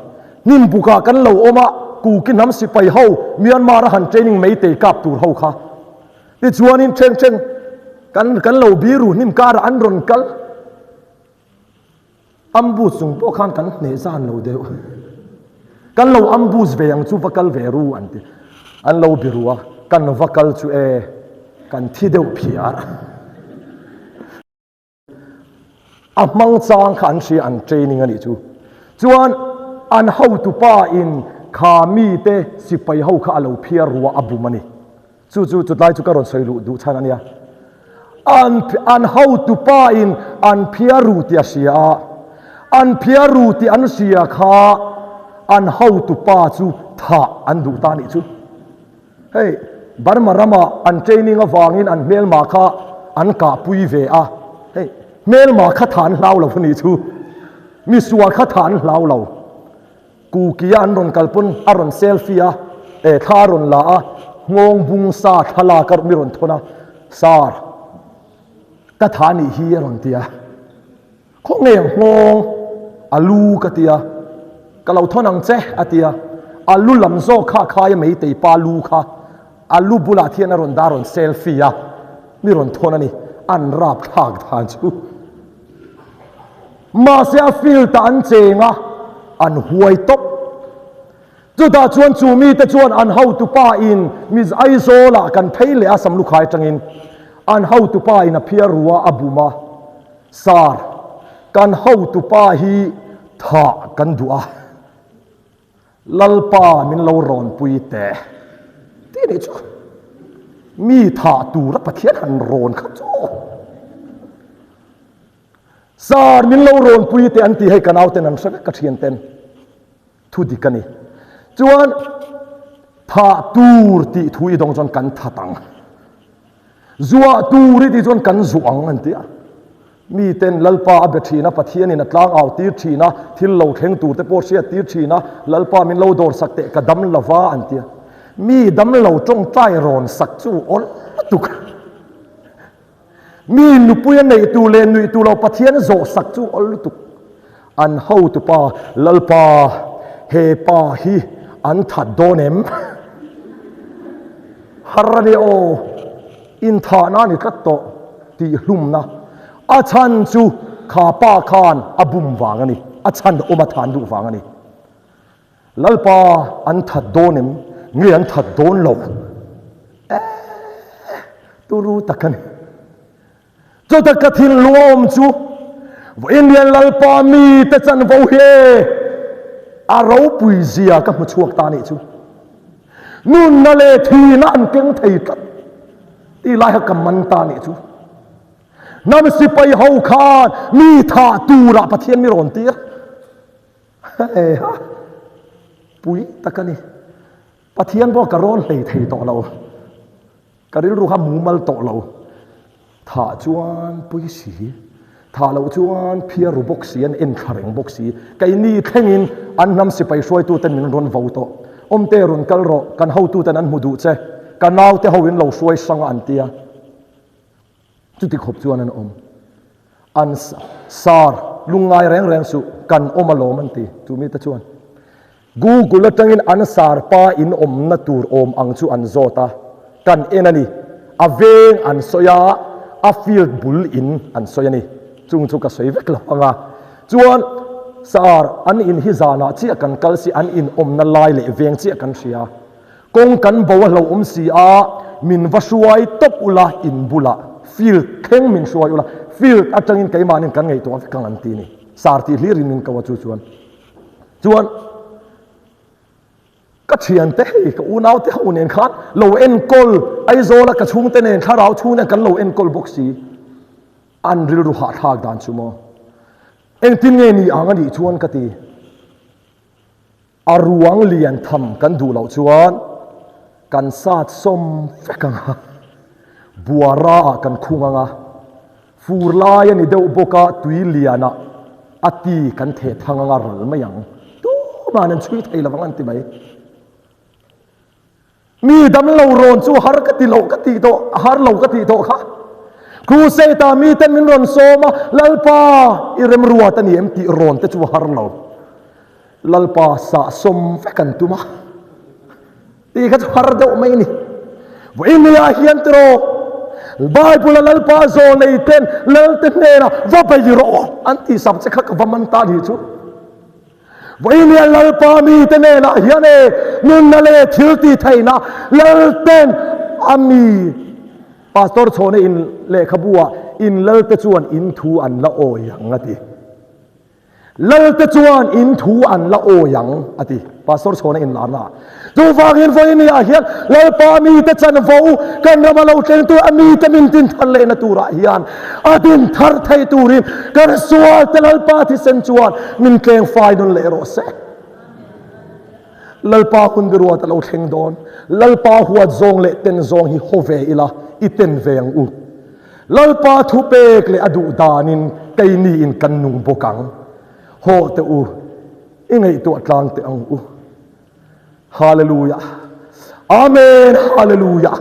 Hnim bukah kan lo awm a, Kuki hnam sipai ho Myanmar a han training meitei kap tur ho kha. Tichuanin ṭheng ṭheng kan kan lo biru hnim karah an rawn kal. Ambush chung pawh khan kan hneh zan lo deuh. Kan lo ambush ve ang chu va kal ve ru an ti. An lo biru a, kan va kal chu e, kan thi deuh phiar. A hmang chang kha an hria an training a nih chu. Chuan an hotupa in kha mite sipai ho kha a lo phiar rua a bum a ni. Chu chu chutlai chu ka rawn sawi luh duh chhan a nia. An an hotupa in an phiar ru tih a hria a, an phiar ru tih an hria kha an hotupa chu thah an duh ta a nih chu. Hei, Burma rama an training avangin an hmelma kha an kahpui ve a, hei, hmelma kha tha an hlau lo a nih chu, misual kha tha an hlau lo. Kuki-a an rawn kal pawn a rawn selfie a, eh, thla a rawn la a, nghawng bung sa thlalak a mi rawn thawn a, Sir, ka tha nih hi a rawn ti a. Khaw nge nghawng a lu ka tia, ka lo thawn ang che a tia, a lu lam zawk kha a khai a meitei pa lu kha a lu bulah thian a rawn dah a rawn selfie a, mi rawn thawn a ni, an rap thlak dan chu. Mahse a field ah an cheng a, an huai tawp. Chutah chuan chu mite chuan an hotupa in Miz Aizawl ah kan phei leh a Samlukhai atangin an hotupa in a phiar ru a, a bum a. Sir, kan hotupa hi thah kan duh a, Lalpa min lo rawnpui teh tih a nih chu. Mi thah tura Pathian han rawn kha chu. Sir, min lo rawnpui teh an ti hei ka nauten an hre vek ka thianten. Thu dik a ni. Chuan thah tur tih thu i dawng chuan kan that ang. Zuah tur i tih chuan kan zuah ang an ti a. Miten Lalpa a be thin a, Pathianin a tlang au tir thin a, thil lo thleng tur te pawh hriat tir thin a, Lalpa min lo dawr sak teh ka dam lo va an ti a. Mi dam lo tawngtai rawn sak chu awl lutuk. Mi nupui a neih tur leh nuih tur lo Pathian zawh sak chu awl lutuk. An hotupa Lalpa he pa hi an that dawn em? Har a ni aw, inthahna a ni tlat tawh tih hlumna. A chhan chu kha pa khan a bum vang a ni, a chhan awm a than duh vang a ni. Lalpa an that dawn em? Nge an that dawn lo? Eeh, turu tak a ni. Chuta ka thinlung a awm chu vawiin hian Lalpa mite chanvo hi e, a ropui zia ka hmu chhuak ta nih chu. Nunna leh thihna an keng thei tlat tih lai kha ka man ta nih chu. Hnam sipai ho khan mi thah turah Pathian mi rawn tir. Heha, pui tak a ni. Pathian pawh ka rawn hlei thei tawh lo. Ka rilru kha mumal tawh lo. Thah chuan pui si, thah loh chuan phiar ru bawk si, an en thla reng bawk si. Keini thlengin an hnam sipai hruaituten min rawn vo tawh. Awmte rawn kal rawh, kan hotuten an hmu duh che, ka naute ho in lo hruai hrang a an ti a. Chuti khawp chuan an awm. An sar lungngai reng reng suh, kan awm alawm an ti. Chu mite chuan Google atangin an sar pa in awmna tur awm ang chu an zawt a, kan en a ni. A veng an sawi a, a field bul in an sawi a ni. Chung chu ka sawi vek lo ang a. Chuan sar an in hi zanah chiah kan kal si, an in awmna lai leh veng chiah kan hria. Kawng kan bo a hlauhawm si a, min va hruai tawp ula in bulah field thleng min hruai ula, field atangin keimahnin kan ngaihtuah vek ang an ti ni. Sar tih hlirin min ko a chu chuan. Chuan ka thiante hei ka unaute ho nen khan lo enkawl Aizawla ka chhungte nen thlarau chhung nen kan lo enkawl bawk si. An rilru hahthlak dan chu maw. Engtin nge ni ang a nih chuan ka ti. A ruang lian tham kan duh loh chuan. Kan sat sawm vek ang a, buara ah kan khung ang a, fur lai a ni deuh bawk a, tui lian ah a ti kan theh thang ang a ral mai ang. Tuman an chhui thei lovang an ti mai. Mi dam lo rawn chu har ka ti loh ka tih tawh, a har lo ka tih tawh kha. Crusade ah miten min rawn sawm a, Lalpa i remruat a ni em tih rawn te chu a har lo. Lalpa sah sawm vek an tum a, tih kha chu har deuh mai a ni. Vawinia hian tiraw, Bible-a Lalpa zawl nei ten Lalte hnenah va bei rawh an tih sak che kha ka va man ta ni chu. Vawinia Lalpa mite hnenah hian e nunna leh thil tih theihna Lalten a mi Pastor Chhawna in lehkhabu-ah in Lalte chuan in thu an la awi ang a ti. Lalte chuan in thu an la awi ang, a ti. Pastor Chhawna inlarna ah. Chuvangin vawiin ah hian Lalpa mite chanvo kan rama lo thleng tur a mite min din thar lehna turah hian a din thar thei turin kan sualte Lalpa thisen chuan min tleng fai nawn leh rawh se. Lalpa hun biruat a lo thleng dawn. Lalpa huat zawng leh ten zawng hi haw ve ila i ten ve ang u. Lalpa thupek leh a duh danin keiniin kan nung bawk ang. Haw teh u, i ngaihtuah tlang teh ang u. Hallelujah. Amen Hallelujah.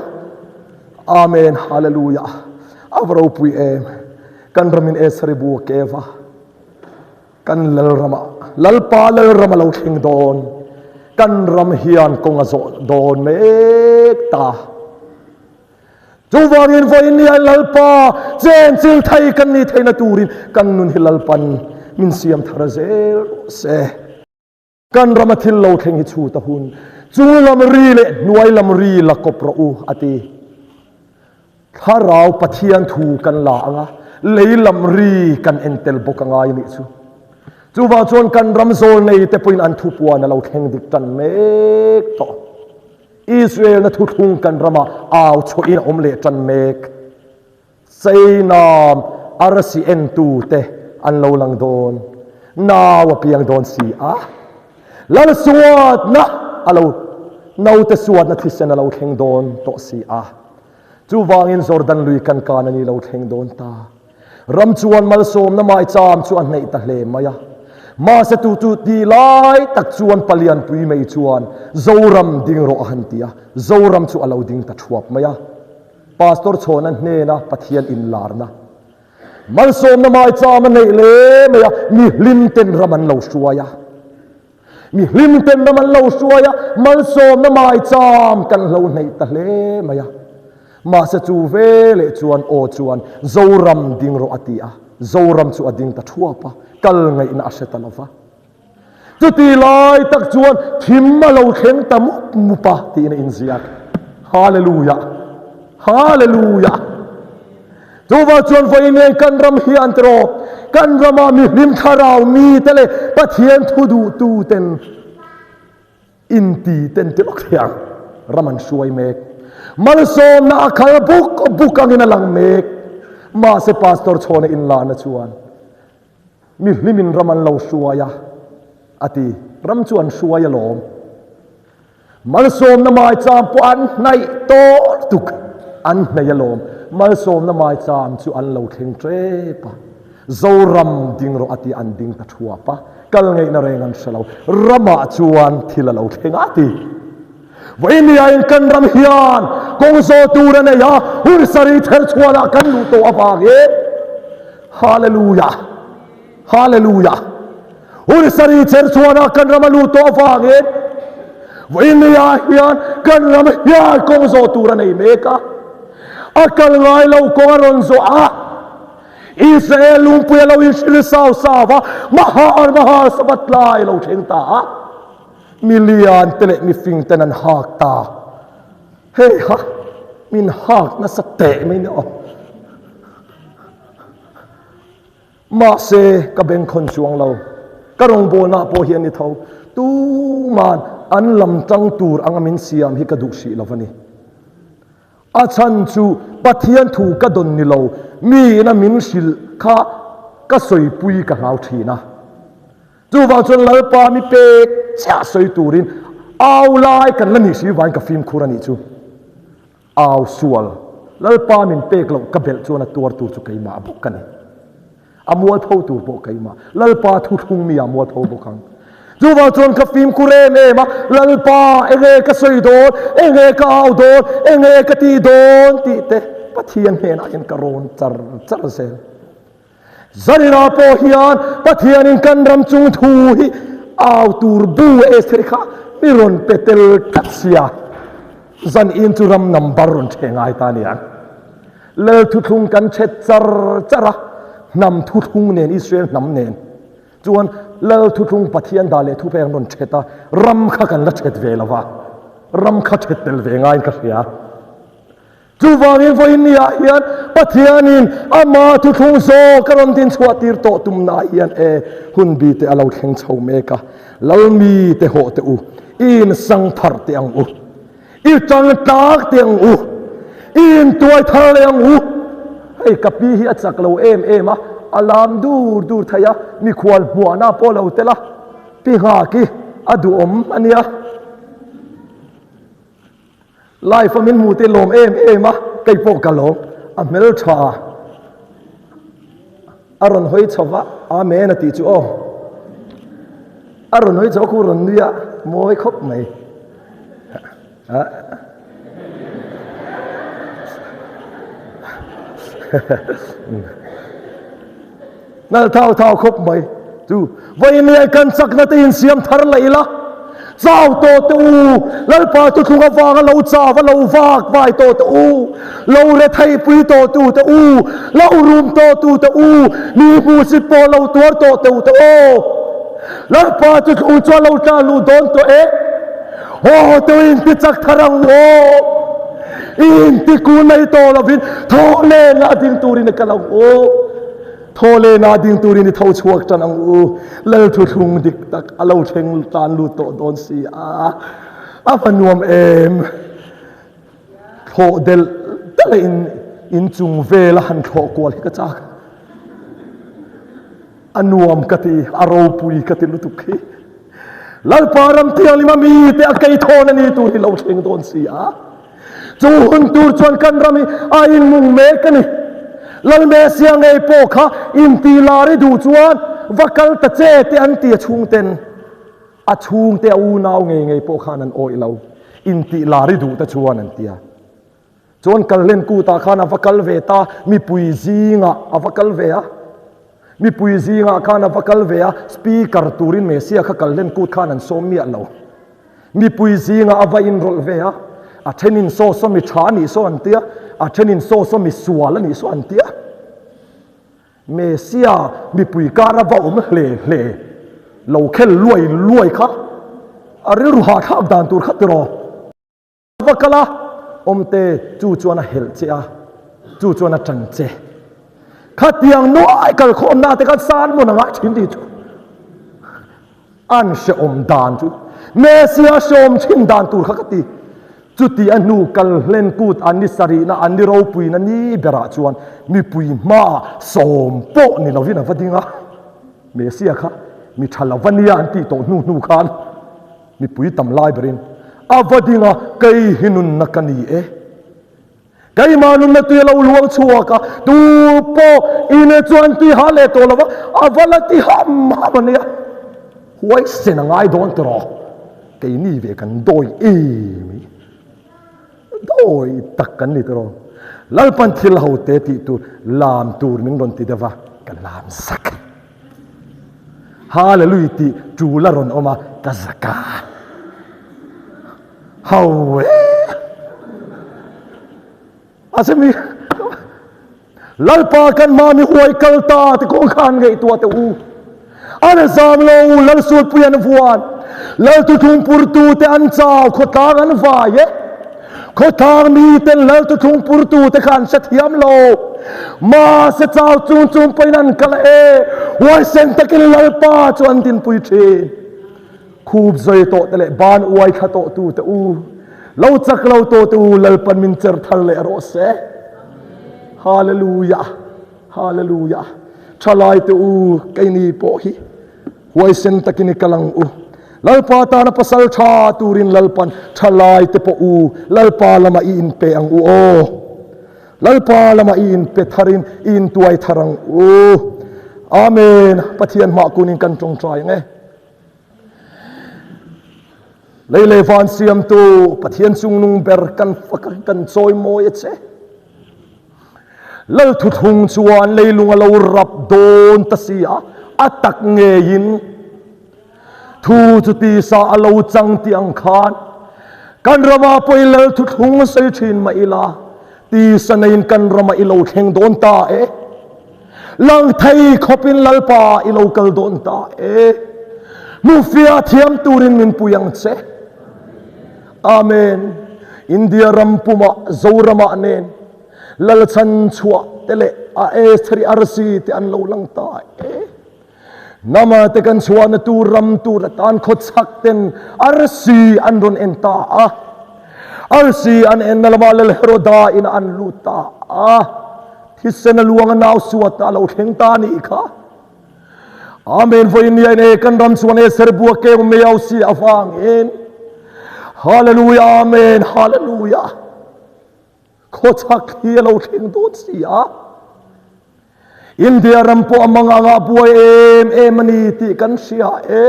Amen Hallelujah. A va ropui em. Kan ramin Esari bu a keva. Kan Lalrama, Lalpa Lalram a lo thleng dawn. Kan ram hian kawng a zawh dawn mek ta. Chuvangin vawiin hian Lalpa chenchil thei kan nih theihna turin kan nun hi Lalpan min siam thar zel rawh se. Kan rama thil lo thleng hi chhut a hun. Chung lam ri leh hnuai lam ri la kawp rawh u, a ti. Thlarau Pathian thu kan la ang a, lei lam ri kan en tel bawk a ngai nih chu. Chuvang chuan kan ram zawl nei te pawhin an thupuan a lo thleng dik tan mek tawh. Israel na thuthlung kan ramah au chhuahin a awm leh tan mek. China arsi entu te an lo lang dawn. Nau a piang dawn si a. Lal suatna a lo naute suatna thisen a lo thleng dawn tawh si a. Chuvangin Jordan lui kan kan a ni lo thleng dawn ta. Ram chuan malsawmna maicham chu a hneih ta hle mai a. Mahse tu chu ti lai tak chuan palianpui mai chuan Zoram ding rawh a han ti a, Zoram chu a lo ding ta thuap mai a. Pastor Chhawna hnena Pathian inlarna malsawmna maicham a neih hle mai a, mi hlim ten ram an lo hruai a. Mi hlim ten ram an lo hruai a, malsawmna maicham kan hlo hneih ta hle mai a. Mahse chu ve leh chuan aw chuan Zoram ding rawh a ti a, Zoram chu a ding ta thuap a, kal ngaihna a hre ta lo va. Chuti lai tak chuan thim a lo thleng ta mup mup a tiin a inziak. Hallelujah! Hallelujah! Chuvang chuan vawiin kan ram hian tiraw, kan rama mi hlim thlarau mite leh Pathian thu duhtuten inti ten ti lawk thiang ram an hruai mek. Malsawmna a khal buk buk angin a lang mek. Mahse Pastor Chhawna inlahna chuan mi hlimin ram an lo hruai a, a ti. Ram chu an hruai alawm. Malsawmna maicham pawh an hnaih tawh lutuk, an hnaih alawm. Malsawmna maicham chu an lo thleng tep a, Zoram ding rawh a ti an ding ta thuap a, kal ngeihna reng an hre lo, ramah chuan thil a lo thleng a ti. Vawinia in kan ram hian kawng zawh tur a nei a, hun sarih therchhuanah kan luh tawh avangin Hallelujah! Hallelujah! Hun sarih cherchhuanah kan ram a lut tawh avangin vawinia hian kan ram hian kawng zawh tur a nei mek a. A kal ngai lo kawng a rawn zawh a, Israel lungpui a lo inhrilh sau sau va, Mahar Mahar Sabbath lai a lo thleng ta a. Mi lian te leh mi fing ten an hak ta. Hei ha, min hak nasa teh mai ni aw. Mahse, ka bengkhawn chuang lo. Ka rawngbawlnaah pawh hian ni tho. Tuman an lam tang tur anga min siam hi ka duh hrih lo a ni. A chhan chu Pathian thu ka dawn ni lo, miin a min hrilh kha ka sawipui ka hlau thin a. Chuvang chuan Lalpa mi pek chiah sawi turin Au lai kan la nih si vain ka fimkhur a nih chu. Au sual, Lalpa min pek loh ka belh chuan a tuar tur chu keimah bawk ka ni. A mualpho tur pawh keimah. Lalpa thuthlung mi ah mualpho bawk ang. Chuvang chuan ka fimkhur em em a, Lalpa enge ka sawi dawn, enge ka au dawn, enge ka tih dawn tih te Pathian hnenah hian ka rawn char char zel. Zanina pawh hian Pathianin kan ram chung thu hi au tur bu Esther kha mi rawn pe tel tlat sia. Zanin chu ram number rawn ṭhe ngai ta aniang. Lal thuthlung kan chhet char char a, hnam thuthlung nen Israel hnam nen chuan Lal thuthlung Pathian dah leh thupek an rawn chhet a, ram kha kan la chhet ve lo va, ram kha chhet tel ve ngaiin ka hria. Chuvangin vawiin niah hian Pathianin ama thuthlung zawk a rawn din chhuah tir tawh tumnaah hian e hun bi te a lo thleng chho mek a, Lal mi te hawh teh u, i insang pharh teh ang u. I tang tlak teh ang u, i intuai thar leh ang u. Hei ka pi hi a chak lo em em a, a lam dur dur thei a, mikhual hmuahna pawh lo tel a, pi nghak hi a duhawm a nia. Life a min hmu te lawm em em a, kei pawh ka lawm, a hmeltha a rawn hawi chho va, Amen a tih chu aw. A rawn hawi chho a khu rawn nui a, mawi khawp mai. Nal thau thau khawp mai chu vawiin kan chakna te insiam thar leh ila chau tawh teh u Lalpa thuthlung avanga lo chau a lo vak vai tawh teh u lo rethei pui tawh tu teh u lo rum tawh tu teh u mi hmuhsit pawh lo tuar tawh teh u teh aw Lalpa thuthlung chuan lo tla luh dawn tawh e Haw teh u inti chak thar ang u aw inti kun mai tawh lovin thaw lehna ding turin i kal ang u. Thaw lehna ding turin i tho chhuak tan ang u. Lal thuthlung dik tak a lo thleng tlan lut tawh dawn si a, a va nuam em! Thlawh delh delh a in inchung vel a han thlawh kual hi ka chak. A nuam ka ti, a ropui ka ti lutuk hi. Lalpa ram thianghlim a mite a kei thawn a ni tur hi lo thleng dawn si a. Chu hun tur chuan kan ram hi a inmung mek a ni. Lal Mesia ngei pawh kha inti lar i duh chuan va kal ta che te an ti a chhungten. A chhungte a unau ngei ngei pawh khan an awih lo. Inti lar i duh te chuan an ti a. Chuan Kalhlen kutah khan a va kal ve ta, mipui zingah a va kal ve a. Mipui zingah khan a va kal ve a, speaker turin Messia kha Kalhlen kut khan an sawm miah lo. Mipui zingah a va inrawlh ve a, a thenin saw saw mi tha a nih saw an tia, a thenin saw saw mi sual a nih saw an tia. Messia mipui kara va awm hle hle lo khel luai luai kha a rilru hahthlak dan tur kha tiraw. Va kal a, awmte chu chuan a helh che a, chu chuan a ṭan che. Khatiang nuai kalkhawmna te khan sermon a ngai ṭhin tih chu an hrehawm dan chu Messia hrehawm ṭhin dan tur kha ka ti. Chuti a hnu kal hlen kut an ni sarihna an ni ropuina ni berah chuan mipui hmaah sawm pawh ni lovin a va ding a. Messia kha mi ṭha lo va nia an tih tawh hnu hnu khan Mipui tam lai berin a va ding a, Kei hi nunna ka ni e. Keimah nunna tui a lo luang chhuak a, tu pawh ine chuan tui ha leh tawh lo va, a va la ti ham ham a nia. Huaisen a ngai dawn tiraw? Keini ve kan dawi em i. Dawi tak kan ni tiraw? Lalpan thil ho te tih tur lam tur min rawn ti deuh va, ka lam zak. Hallelujah tih tul a rawn awm a, ka zak a. Ho e! A se mi Lalpa kan hma mi huai kal ta te kawng khan ngaihtuah teh u. An zam lo u, Lal sulpui an vuan. Lal thuthlung purtu te an chau, khawtlang an vai e. Khawthlang miten Lal thuthlung purtu te kha an hrethiam lo. Mahse chau chung chung pawhin an kal e. Huaisen takin Lalpa chu an dinpui thin. Khup zawi tawh te leh ban uai thla tawh tu te u, lo chak lo tawh te u, Lalpan min cher thar leh rawh se. Hallelujah! Hallelujah! Thalai te u, keini pawh hi huaisen takin i kal ang u. Lalpa tana pasal tha turin Lalpan thalai te pawh u Lalpa lama i inpe ang u aw. Lalpa lama i inpe tharin i intuai thar ang u. Amen. Pathian hmah kunin kan tawngtai ang e. Lei leh van siamtu Pathian chungnung ber kan fak a, kan chawimawi a che. Lal thuthlung chuan leilung a lo rap dawn ta si a, a tak ngeiin thu chu tisa a lo chang tih ang khan kan ramah pawh i lal thuthlung a sawi thin mah ila, tisa neiin kan ramah i lo thleng dawn ta e. Lang thei khawpin Lalpa i lo kal dawn ta e. Hmuhfiah thiam turin min pui ang che. Amen. India ram pumah Zoramah nen Lalchan chhuah te leh a Estheri arsi te an lo lang ta e. Nama te kan chhuahna tur ram tur atan khawchhak ten arsi an rawn en ta a. Arsi an enna lamah Lal Heroda in an lut ta a. Thisen a luang a nau suat a lo thleng ta a nih kha. Amen vawiin nia in e kan ram chuan e serbua keu meiau si avangin Hallelujah Amen Hallelujah Khawchhak hi a lo thleng dawn si a. India ram pawh a mang anga buai em em a ni tih kan hria e.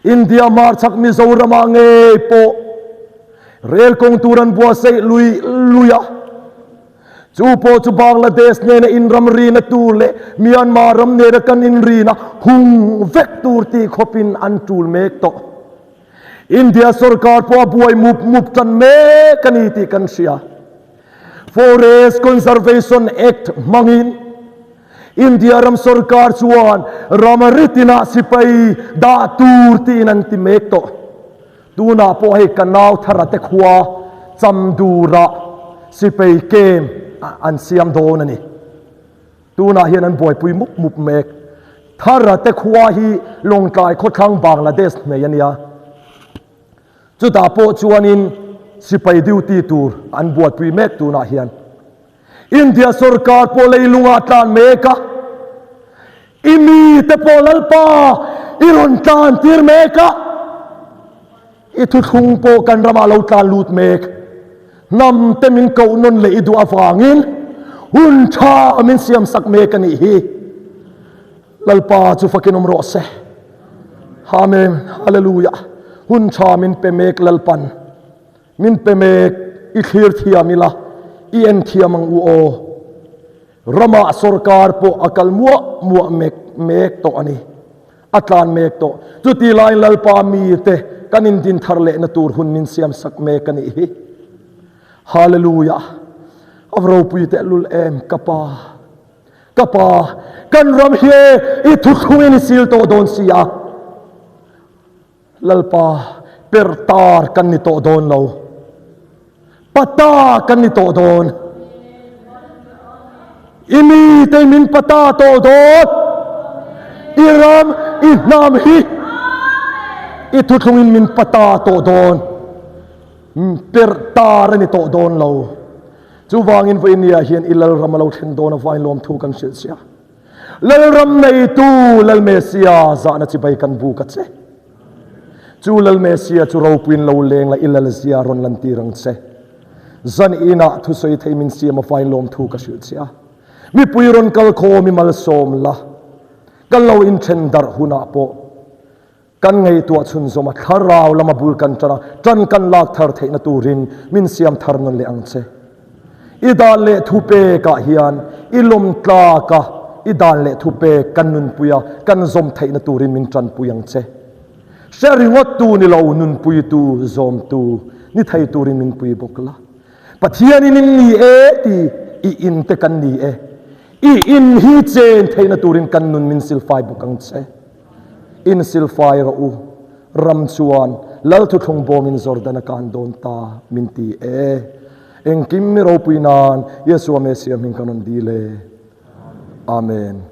India hmarchhak Mizoram-ah ngei pawh rel kawng tur an buatsaih lui lui a. Chu pawh chu Bangladesh nena inramrina tur leh Myanmar ram nena kan inrina hung vek tur tih khawpin an tul mek tawh. India sorkar pawh a buai mup mup tan mek a ni tih kan hria. Forest Conservation Act hmangin India ram sorkar chuan ramri tinah sipai dah tur tiin an ti mek tawh. Tunah pawh hei ka nau thara te khua Chamdurah sipai camp an siam dawn a ni. Tunah hian an buaipui mup mup mek. Thara te khua hi Lawngtlai khawthlang Bangladesh nei a nia. Chutah pawh chuanin sipai duty tur an buaipui mek tunah hian. India sorkar pawh leilungah tlan mek a, i mite pawh Lalpa i rawn tlan tir mek a, i thuthlung pawh kan ramah lo tlan lut mek. Hnam te min koh nawn leh i duh avangin hun tha min siam sak mek a nih hi. Lalpa chu fakin awm rawh se. Amen. Hallelujah. Hun tha min pe mek Lalpan. Min pe mek i thlir thiam ila, i en thiam ang u aw. Ramah sorkar pawh a kal muah muah mek mek tawh a ni. A tlan mek tawh. Chuti laiin Lalpa mite kan indin thar lehna tur hun min siam sak mek a nih hi. Hallelujah. A ropui tehlul em ka pa. Ka pa, kan ram hi i thuthlungin i sil tawh dawn si a. Lalpa, per tar kan ni tawh dawn lo. Pata kan ni tawh dawn. I mite min pata tawh dawn. I ram, i hnam hi i thuthlungin min pata tawh dawn. Per tar a ni tawh dawn lo. Chuvangin vawinia hian i Lalram a lo thlen dawn avain lawmthu kan hrilh che a. Lalram neitu Lal Mesia zahna chibai kan buk a che. Chu Lal Mesia chu ropuiin lo leng la i Lalzia rawn lantir ang che. Zan inah thusawi thei min siam avain lawmthu ka hrilh che a. Mipui rawn kal khawm i malsawm la, kan lo inthen darh hunah pawh Kan ngaihtuah chhunzawm a, thlarau lama bul kan tan a, tan kan lak thar theihna turin min siam thar nawn leh ang che. I dan leh thupekah hian i lawm tlak a, i dan leh thupek kan nunpui a, kan zawm theihna turin min tanpui ang che. Hre ringawttu ni lo, nunpuitu, zawmtu ni thei turin min pui bawk la. Pathianin in ni e ti i in te kan ni e. I in hi chen theihna turin kan nun min silfai bawk ang che. In silfai rawh u, ram chuan Lal thuthlung bawmin Jordan a kan dawn ta min ti e. Engkim mi ropui nan Yeshua Messiah hming kan rawn dil e. Amen.